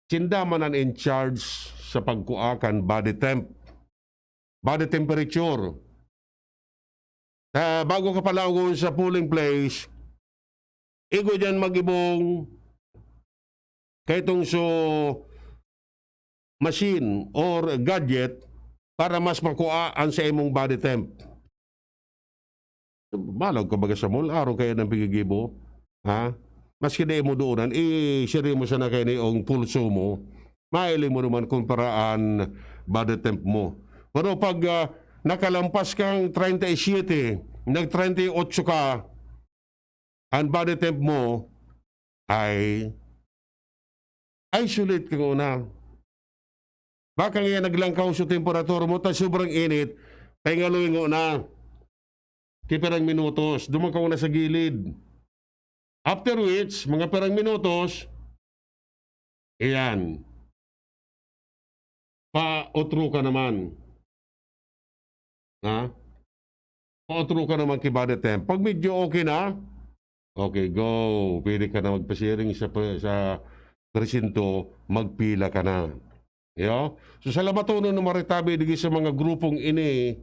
Sinda man an in charge sa pagkua kan body temp, body temperature. Ta, bago ka palaogon sa polling place, igwa diyan mag-ibong kaitong so machine or gadget para mas makua an sa imong body temp. Balag ka baga sa mall, araw kaya nang pigigibo, ha? Maski dai mo doonan, i-share mo sana kay ni ong pulso mo. Mahiling mo naman kung paraan body temp mo. Pero pag, ah, nakalampas kang treinta y siete, nag-treinta y ocho ka, ang body temp mo ay isolate ka nguna. Baka nga naglangkaw sa temperatura mo, ta sobrang init, paingaloy nguna. Ki pirang minutos, duman ka nguna sa gilid. After which, mga pirang minutos, iyan, pautro ka naman. Ha? Pautro ka naman ki body temp. Pag medyo okay na, okay, go. Pwede ka na magpasiring sa pre-, sa presinto, magpila ka na. Yo? So, salamatonon na maritabi digi sa mga grupong ini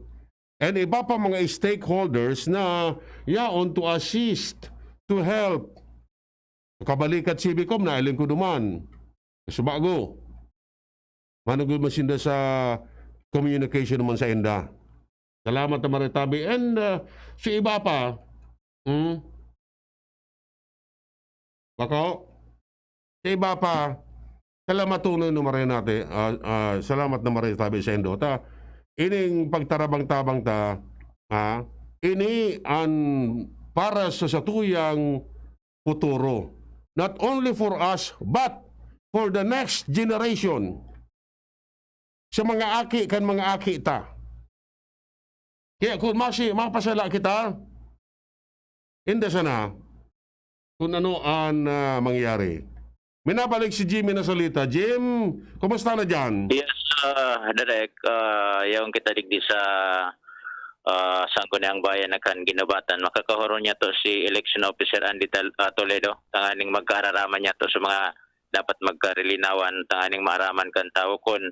and iba pa mga stakeholders na yaon to assist, to help. Kabalikat C B com, nailing ko duman. Subago. Manugod man sinda sa communication naman sa inda. Salamat na maritabi. And, uh, si iba pa, hmm? Bako? Si iba pa, salamat tunay na maray nati-, ah, ah, salamat na maray tabi sa indo. Ta, ining pagtarabang-tabang ta, ha? Ini an para sa satuyang futuro. Not only for us, but for the next generation. Sa mga aki kan mga aki ta. Kaya kung masi-, mapasala kita, inda sana kung ano an, ah, mangyari. Minabalik si Jimmy na salita. Jim, kumusta na dyan? Yes, ah, Direk, ah, yaon kita digdi sa, ah, Sangguniang Bayan na kan Guinobatan. Makakahuron niya to si election officer Andy Tal-, ah, Toledo. Tanganing magkaararaman niya to sa mga dapat magkarilinawan tanganing maaraman kan tawo kun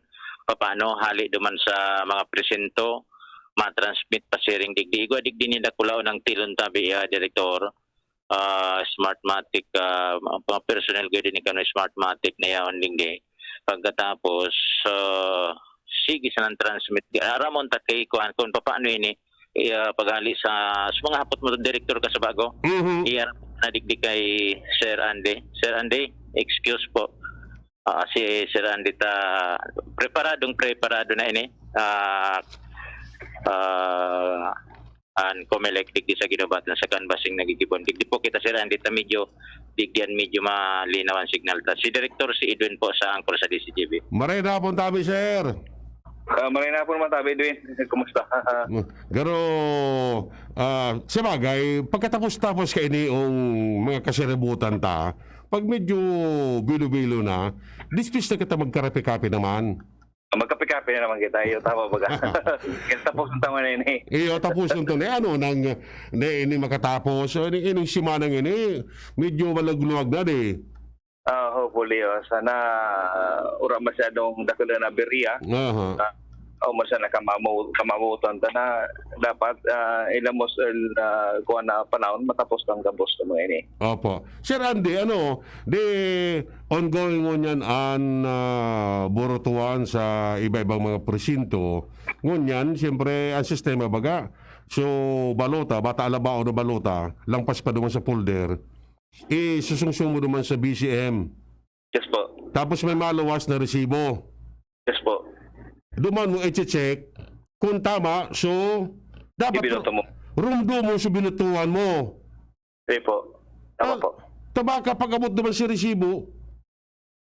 papaano hali duman sa mga presinto, matransmit pasiring digdi. Igwa digdi ni dakulaon ang tilon tabi, ah, Direktor, ah, Smartmatic, ah, mga personnel gud ni kano Smartmatic na yaon digdi. Pagkatapos, ah, sige sa nang transmit. Aramon ta kay kuan kung paano ini, iya, paghali sa, sa mga hapot mo, direktor ka sa bago. Mhm. Iya, na digdi kay Sir Andy. Sir Andy, excuse po. Ah, si Sir Andy ta preparadong preparado na ini. Ah, ah, an Comelec digdi sa Guinobatan sa canvassing nagigibon. Digdi po kita, Sir Andy, ta medyo, digdi an medyo malinaw ang signal ta. Si Direktor, si Edwin po sa Anchor sa D C G B. Maray na hapon tabi, sir. Ah, maray na hapon, Matabi Edwin. Kumusta? Garo, ah, sabagay, pagkatapos-tapos kaini ong mga kasiributan ta, pag medyo bilo-bilo na, dispis na kita magkarape-kape naman. Ah, magkape-kape na naman kita. Iyo, tama baga. Kaya tapos ang tama na yun eh. Iyo, tapos ang tunay. Ano, nang, na ini makatapos? So, ini, ining simanang ini, medyo malagluwag na di. Ah, hopefully, oh, sana, ah, wala masyadong dakul na aberya. Aha. Ah, o man sana kamamo-, kamamotan ta na dapat, ah, ilamos, ah, kuwan na panahon, matapos ang gabos sa mga ini. Opo. Sir Andy, ano, di ongoing ngunyan an, ah, burutuan sa iba-ibang mga presinto. Ngunyan, siyempre, ang sistema baga, so, balota, bata alabaon na balota, lampas pa duman sa folder, isusungsung mo duman sa B C M. Yes po. Tapos may maluwas na resibo. Yes po. Duman mo i-check kung tama, so, dapat Ibinoto mo. rumdo mo sa binotohan mo. Sige po. Tama Ah, po. Tabaka pag-abot naman si resibo,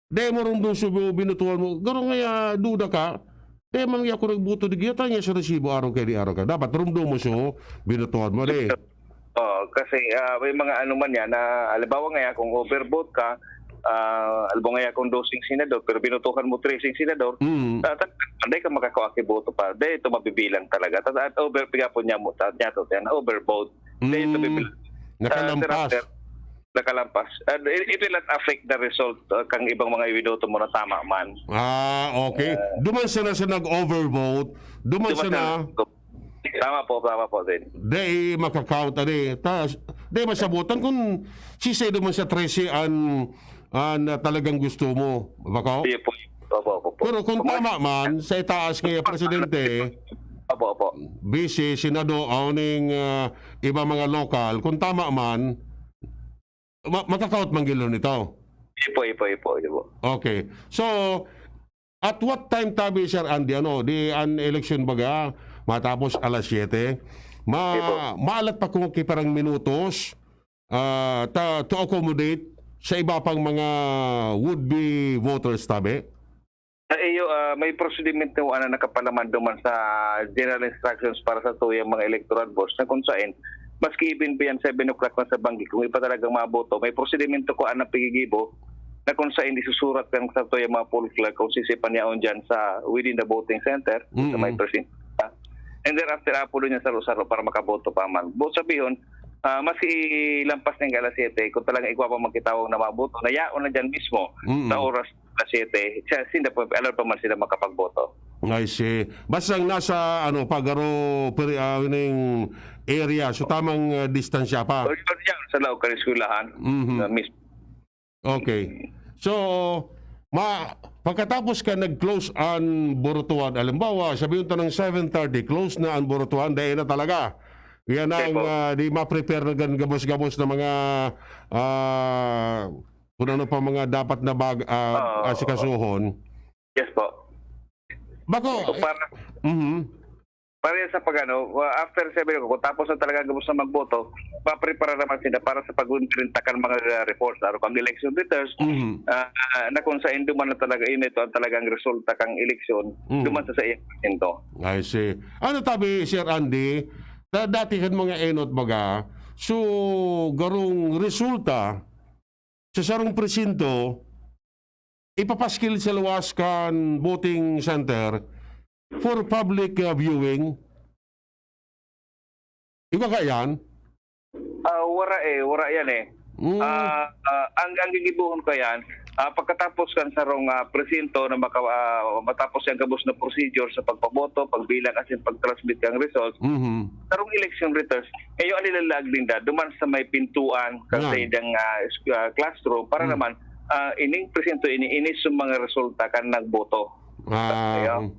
dahil mo rumdo sa binotohan mo, garo nga ya, duda ka, dahil man ako nagboto di giyata niya sa resibo, araw kayo di araw ka. Dapat rumdo mo sa binotohan mo, di. Oo, kasi, ah, may mga ano man yan na, halimbawa nga, kung overvote ka, ah, halimbawa nga, kung doseng senador, pero binotohan mo treseng senador, Mm. ah, ta-, hindi ka makakawa ki boto pa. Dahil ito mabibilang talaga. Ta-, at over, piga po niya mo, ta-, niya to, yan, overvote. Dahil ito Mm. bibilang. Nakalampas. Ah, thereafter, nakalampas. And it, it will not affect the result, ah, kang ibang mga ibinoto mo na tama man. Ah, okay. Ah. Duman sana sa nag-overvote, duman Duman sana sa Tama po, tama po din. Dai maka-count, adi. Ta-, dai masabutan kung sisay duman sa trese an, an, ah, talagang gusto mo. Bako? Sige po. Opo, opo, opo. Pero kung Kung tama man, sa itaas nga presidente, Opo, opo. B C, Senado, aw ning, ah, iba mga lokal, kung tama man, ma-, maka-count man gilo nito? Ipo, ipo, ipo, ipo. Okay. So, at what time tabi, Sir Andy, ano, di an eleksyon baga, matapos alas siyete, ma-, Ipo. maalat pa kung kiparang minutos, ah, ta-, to accommodate sa iba pang mga would-be voters tabi? Sa iyo, ah, may prosedimento ana nakapalaman duman sa general instructions para sa tuyang mga electoral boards na kung saen, maski even pa yan seven o'clock na sa banggi, kung iba talagang maboto, may prosedimento ko ana pigigibo na kung saen isusurat kan sa tuyang mga poll clerk kung sisay pa niya on dyan sa within the voting center, sa may Mm-mm. presinto. And thereafter, apo doon niya saro-saro para makaboto pa man. Bo sabihon, ah, maski lampas ng alas siyete, kung talagang igwa pa magkitawang na maboto, na yaon na dyan mismo Mm-mm. sa oras alas siyete, siya, sinda po, allowed pa man sila makapagboto. I see. Basta ang nasa, ano, pagaro, peri-, ah, ning area, so tamang, ah, distansya pa. O, yun yan, sa laog kan eskwelahan, Mhm. na mismo. Okay. So, ma-, pagkatapos ka nag-close an burutuan, halimbawa, sabihin ta ng seven thirty, close na an burutuan, dahil na talaga. Yan Yes, ang, po. ah, di ma-prepare na gan gabos-gabos na mga, ah, kung ano pa mga dapat na bag-, ah, Oo, asikasuhon. Yes, po. Bako, So, para, mhm. para sa pag-ano, uh, after seven o'clock, kung tapos na talaga gabos na magboto, paprepara naman sila para sa pag-print kan mga reports, araw kang election returns, Mhm. ah, ah, na kung saan duman na talaga, yun, ito ang talagang resulta kang eleksyon, Mhm. duman sa, sa iyang presinto. I see. Ano tabi, Sir Andy, sa dati kan mga enot baga, so, garong resulta, sa sarong presinto, ipapaskil sa luwas kan voting center for public, ah, viewing. Ikaw kaya yan? Ah, wara eh, wara yan eh. Mm. Ah, ah, ang, ang gigibohon ko yan, ah, pagkatapos kan sarong, ah, presinto na maka-, ah, matapos yang gabos na procedure sa pagpaboto, pagbilang asin pag-transmit kang results, Mhm. sarong election returns, ngayon ang nilalaag ninda, duman sa may pintuan, Yan. kasaydang, ah, es-, ah, classroom, para Hmm. naman, ah, ining presinto ini, ini sa mga resulta kan nagboto. Ah, Kaya, hmm.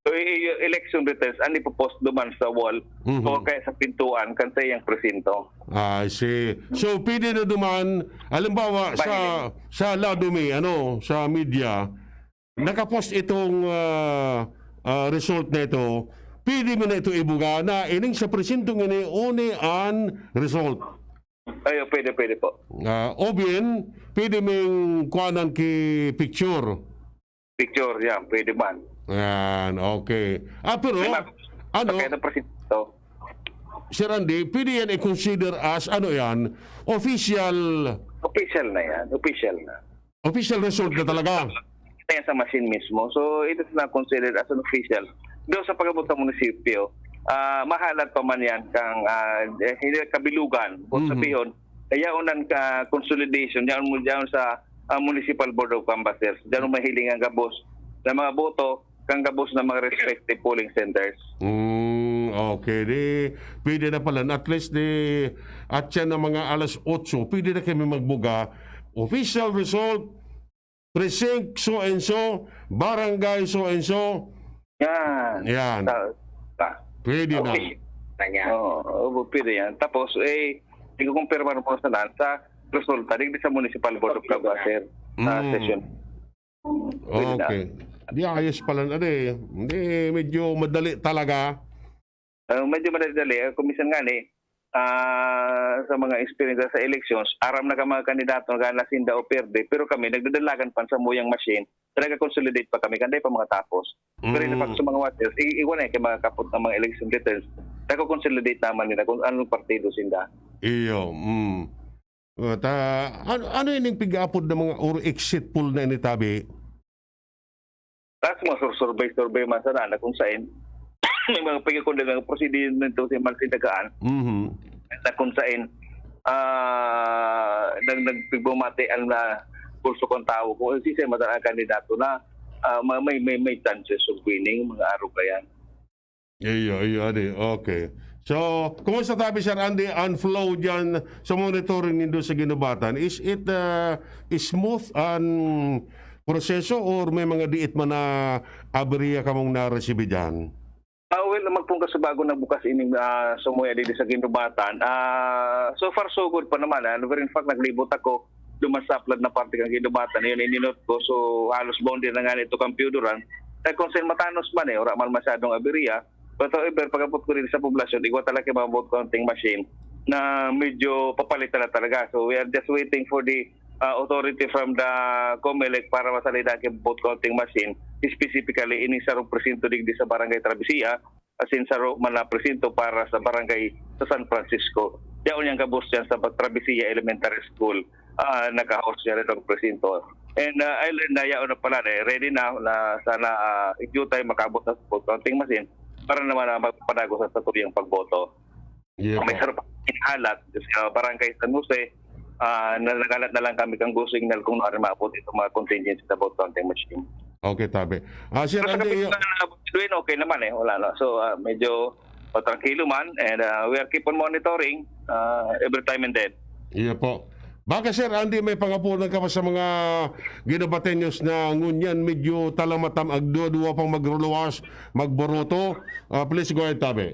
So, i-, i-, election returns, an ipopost duman sa wall Mhm. o kaya sa pintuan kan saiyang presinto. I see. So, pwede na duman, halimbawa, sa, Mahiling. sa lado mi, ano, sa media, nakapost itong, ah, ah, result na ito, pwede mo na ito ibuga na ining sa presintong ini, uni an result. Ay, pwede, pwede po. Ah, o bien, pwede ming kuhanan ki picture. Picture, yan, pwede man. Yan, okay. Ah, pero, May mag-, ano, kaya na presinto. Sir Andy, pwede yan i-consider as, ano yan, official? Official na yan, official na. Official result na talaga? Kaya sa machine mismo. So, it is not considered as an official. Doon sa pag-abot sa munisipyo, ah, mahalat pa man yan kang, ah, eh, hindi, kabilugan. Kung Mhm. sabihon, kaya unan ka consolidation, diyan mo, diyan sa, ah, Municipal Board of Canvassers. Diyan mo mahiling ang gabos na mga boto, kang gabos na mga respective polling centers. Mm, okay. Di, pwede na pala. At least, di, at yan ng mga alas otso, pwede na kami magbuga. Official result, precinct so and so, barangay so and so. Yan. Yan. Ta-, ta-, Pwede na. Okay. Na niya. Oo, oo, pwede yan. Tapos, eh, ikukumpirma mo sa, sa resulta, digdi sa Municipal Board of Canvassers sa Mm. session. Pwede na. Okay. Di ayos pala na, eh. Hindi, medyo madali talaga. Ah, medyo madali-dali. Ah, kung minsan nga ni, ah, sa mga experience sa elections, aram na ka mga kandidato na sinda o perde, pero kami, nagdadalagan pa sa muyang machine, talaga consolidate pa kami, kanday pa mga tapos. Pero in fact, Mm. sa mga watchers, i-, iwan na yung kay mga kapot ng mga election returns, nagko-consolidate naman nila kung anong partido sinda. Iyo, mm. At, ah, ano, ano ining pig-aapod na mga or exit poll na ini, tabi? Tapos mga sur-, survey-survey man sana na kung saan may mga pagkakunda ng prosedimento sa mga sinagaan Mhm. na kung saan, ah, nag-, nagpigmamati ang, ah, pulso kang tao kung sino ang madalang kandidato na, ah, ma-, may, may, may chances of winning, mga arog ka yan. Iyo, iyo, adi. Okay. So, kumusta tabi, Sir Andy, ang flow diyan sa monitoring nindo sa Guinobatan? Is it, uh, smooth an proseso or may mga diit man na aberya kamong naresibi diyan? Ah, well, magpungka sa bago na bukas ining, ah, sumuya dito sa Guinobatan. Ah, so far, so good pa naman, ah. Pero in fact, naglibot ako duman sa aplad na parte kan Guinobatan, yun, ininot ko. So, halos boundary na nga nito kan Pioduran. Eh, kung saan matanos man, eh, wala man masyadong aberya. But however, pag-abot ko dito sa poblasyon, igwa talaga yung mga vote counting machine na medyo papalitan na talaga. So, we are just waiting for the, uh, authority from the Comelec para masalida ang vote counting machine, specifically, ini sarong presinto digdi sa Barangay Travesía, asin saro man na presinto para sa barangay sa San Francisco. Yaon yang gabos diyan sa Travesía Elementary School, ah, naka-host niya rin ang presinto. And, ah, I learned na yaon na pala, eh, ready na, na sana, ah, in due time makabot na sa vote counting machine para naman na magpadago sa, sa tuyang pagboto. Iyo May po. Sarap halat sa Barangay San Jose, ah, na nagalat na lang kami kang Go Signal kung ano maabot itong mga contingency sa vote counting machine. Okay, tabi. Ah, Sir Pero sa Andy, kapit na, Edwin, okay naman eh, wala na. So, ah, medyo, oh, tranquilo man, and, ah, we are keep on monitoring, ah, every time and then. Iyo po. Baka, Sir Andy, may pangapunan ka pa sa mga Guinobateños na ngunyan medyo talamatam, agduwa-duwa pang magruluwas, magboroto? Ah, please go ahead, tabi.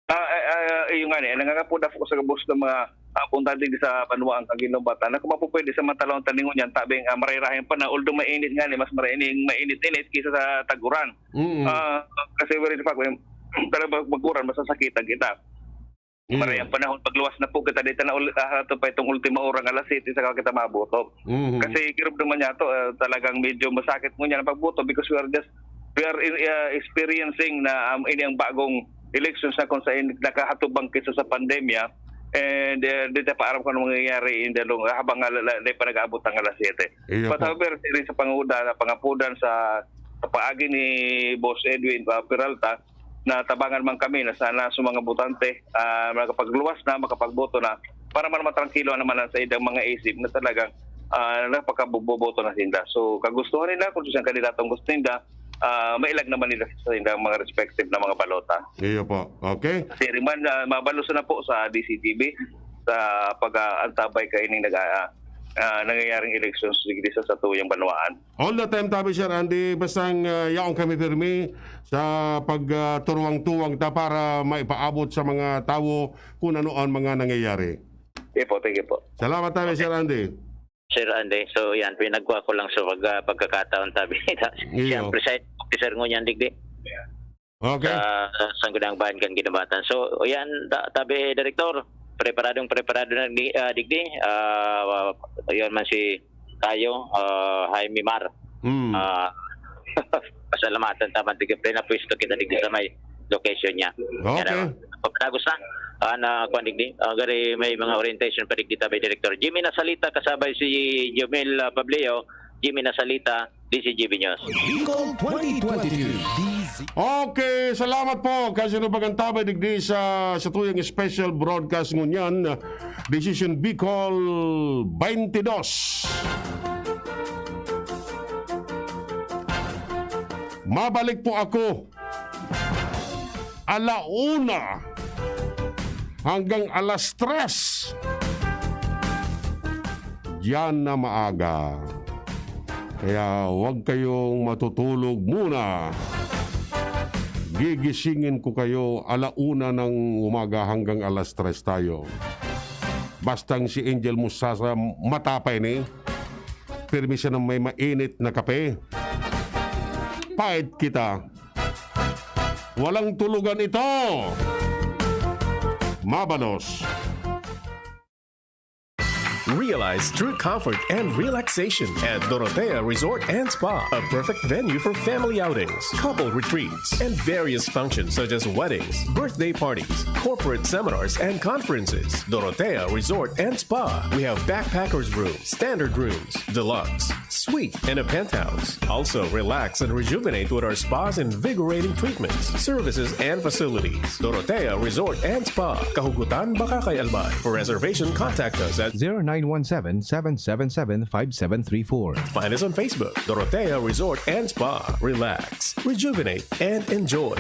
Ah, ah, ah, iyo nga ni, nangangapod ako sa gabos na mga, ah, punta digdi sa banwaan kan Guinobatan na kung mapupwede sa mga talahon ta ningunyan, tabing, ah, marayrahay pa na, although mainit nga ni, mas maraining mainit-init kaysa sa tag-uran. Mm. Ah, kasi very fact, may, talagang mag-uran, masasakitan kita. Mm. Maray ang panahon, pagluwas na po kita dito na ul-, ah, ato pa itong ultima orang alas siyete saka kita maabot. Mhm. Kasi girob naman niya to, ah, talagang medyo masakit ngunyan ang pagboto because we are just, we are in, ah, experiencing na, um, ini ang bagong elections na kung saan nakahatubang kita sa pandemya. And, ah, di ta pa aram kung ano mangyayari in the long, habang nga la-, la-, di pa nag-aabot ang alas siyete. Iyo But po. however, siring sa panguda-, pangapudan sa, sa paagi ni Boss Edwin, ah, Peralta, na tabangan man kami na sana sa mga botante, ah, makapagluwas na, makapagboto na, para man matrangkilo naman ang sa idang mga isip na talagang, ah, napakaboboto na sinda. So, kagustuhan nila kung siyang kandidatong gusto ninda, ah, mailag naman nila sa indang mga respective na mga balota. Iyo po. Okay. Kasi rin man, ah, mabalusan na po sa D C G B sa pag-aantabay kaining nag-, ah, ah, nangyayaring elections digdi sa satuyang banwaan. All the time, tabi, Sir Andy, bastang, ah, yaon kami pirmi sa pag, ah, turuwang-tuwang ta para maipaabot sa mga tawo kung ano ang mga nangyayari. Sige po, thank you po. Salamat, tabi, Sir Andy. Sir Andy, so yan, pinagkuha ko lang sa pag-, ah, pagkakataon, tabi. Iyo. Siyempre, sa officer ngunyan digdi. Okay. Sa, sa Sangguniang Bayan kan Guinobatan. So, yan, ta-, tabi, Direktor, preparadong preparado na di-, ah, digdi. Ah, yun man si tayo, ah, Jaime Mar. Hmm. Ah, pasalamatan ta man, tigil, pre, na pwesto kita digdi sa may location niya. Okay. Yan, ah, pagkatapos na, ah, na, kuwan digdi, ah, gari may mga orientation pa digdi, tabi, Direktor. Jimmy Nasalita, kasabay si Jomel, ah, Pableo, Jimmy Nasalita, D C G B News. Bicol twenty twenty-two. Okay, salamat po. Kasi na pag-antabay digdi sa, sa tuyang special broadcast ngunyan, Decision Bicol twenty-dos. Mabalik po ako. Ala una hanggang alas tres. Diyan na maaga. Kaya huwag kayong matutulog muna. Gigisingin ko kayo ala una ng umaga hanggang alas tres tayo. Bastang si Angel Mustasa, matapay ni. Pirmi siya ng may mainit na kape. Pait kita. Walang tulugan ito. Mabalos. Realize true comfort and relaxation at Dorotea Resort and Spa, a perfect venue for family outings, couple retreats, and various functions such as weddings, birthday parties, corporate seminars, and conferences. Dorotea Resort and Spa. We have backpackers room, standard rooms, deluxe, suite, and a penthouse. Also, relax and rejuvenate with our spa's invigorating treatments, services, and facilities. Dorotea Resort and Spa, Kahugutan, Bacacay, Albay. For reservation, contact us at zero nine one seven, seven seven seven, five seven three four. Find us on Facebook, Dorotea Resort and Spa. Relax, rejuvenate, and enjoy.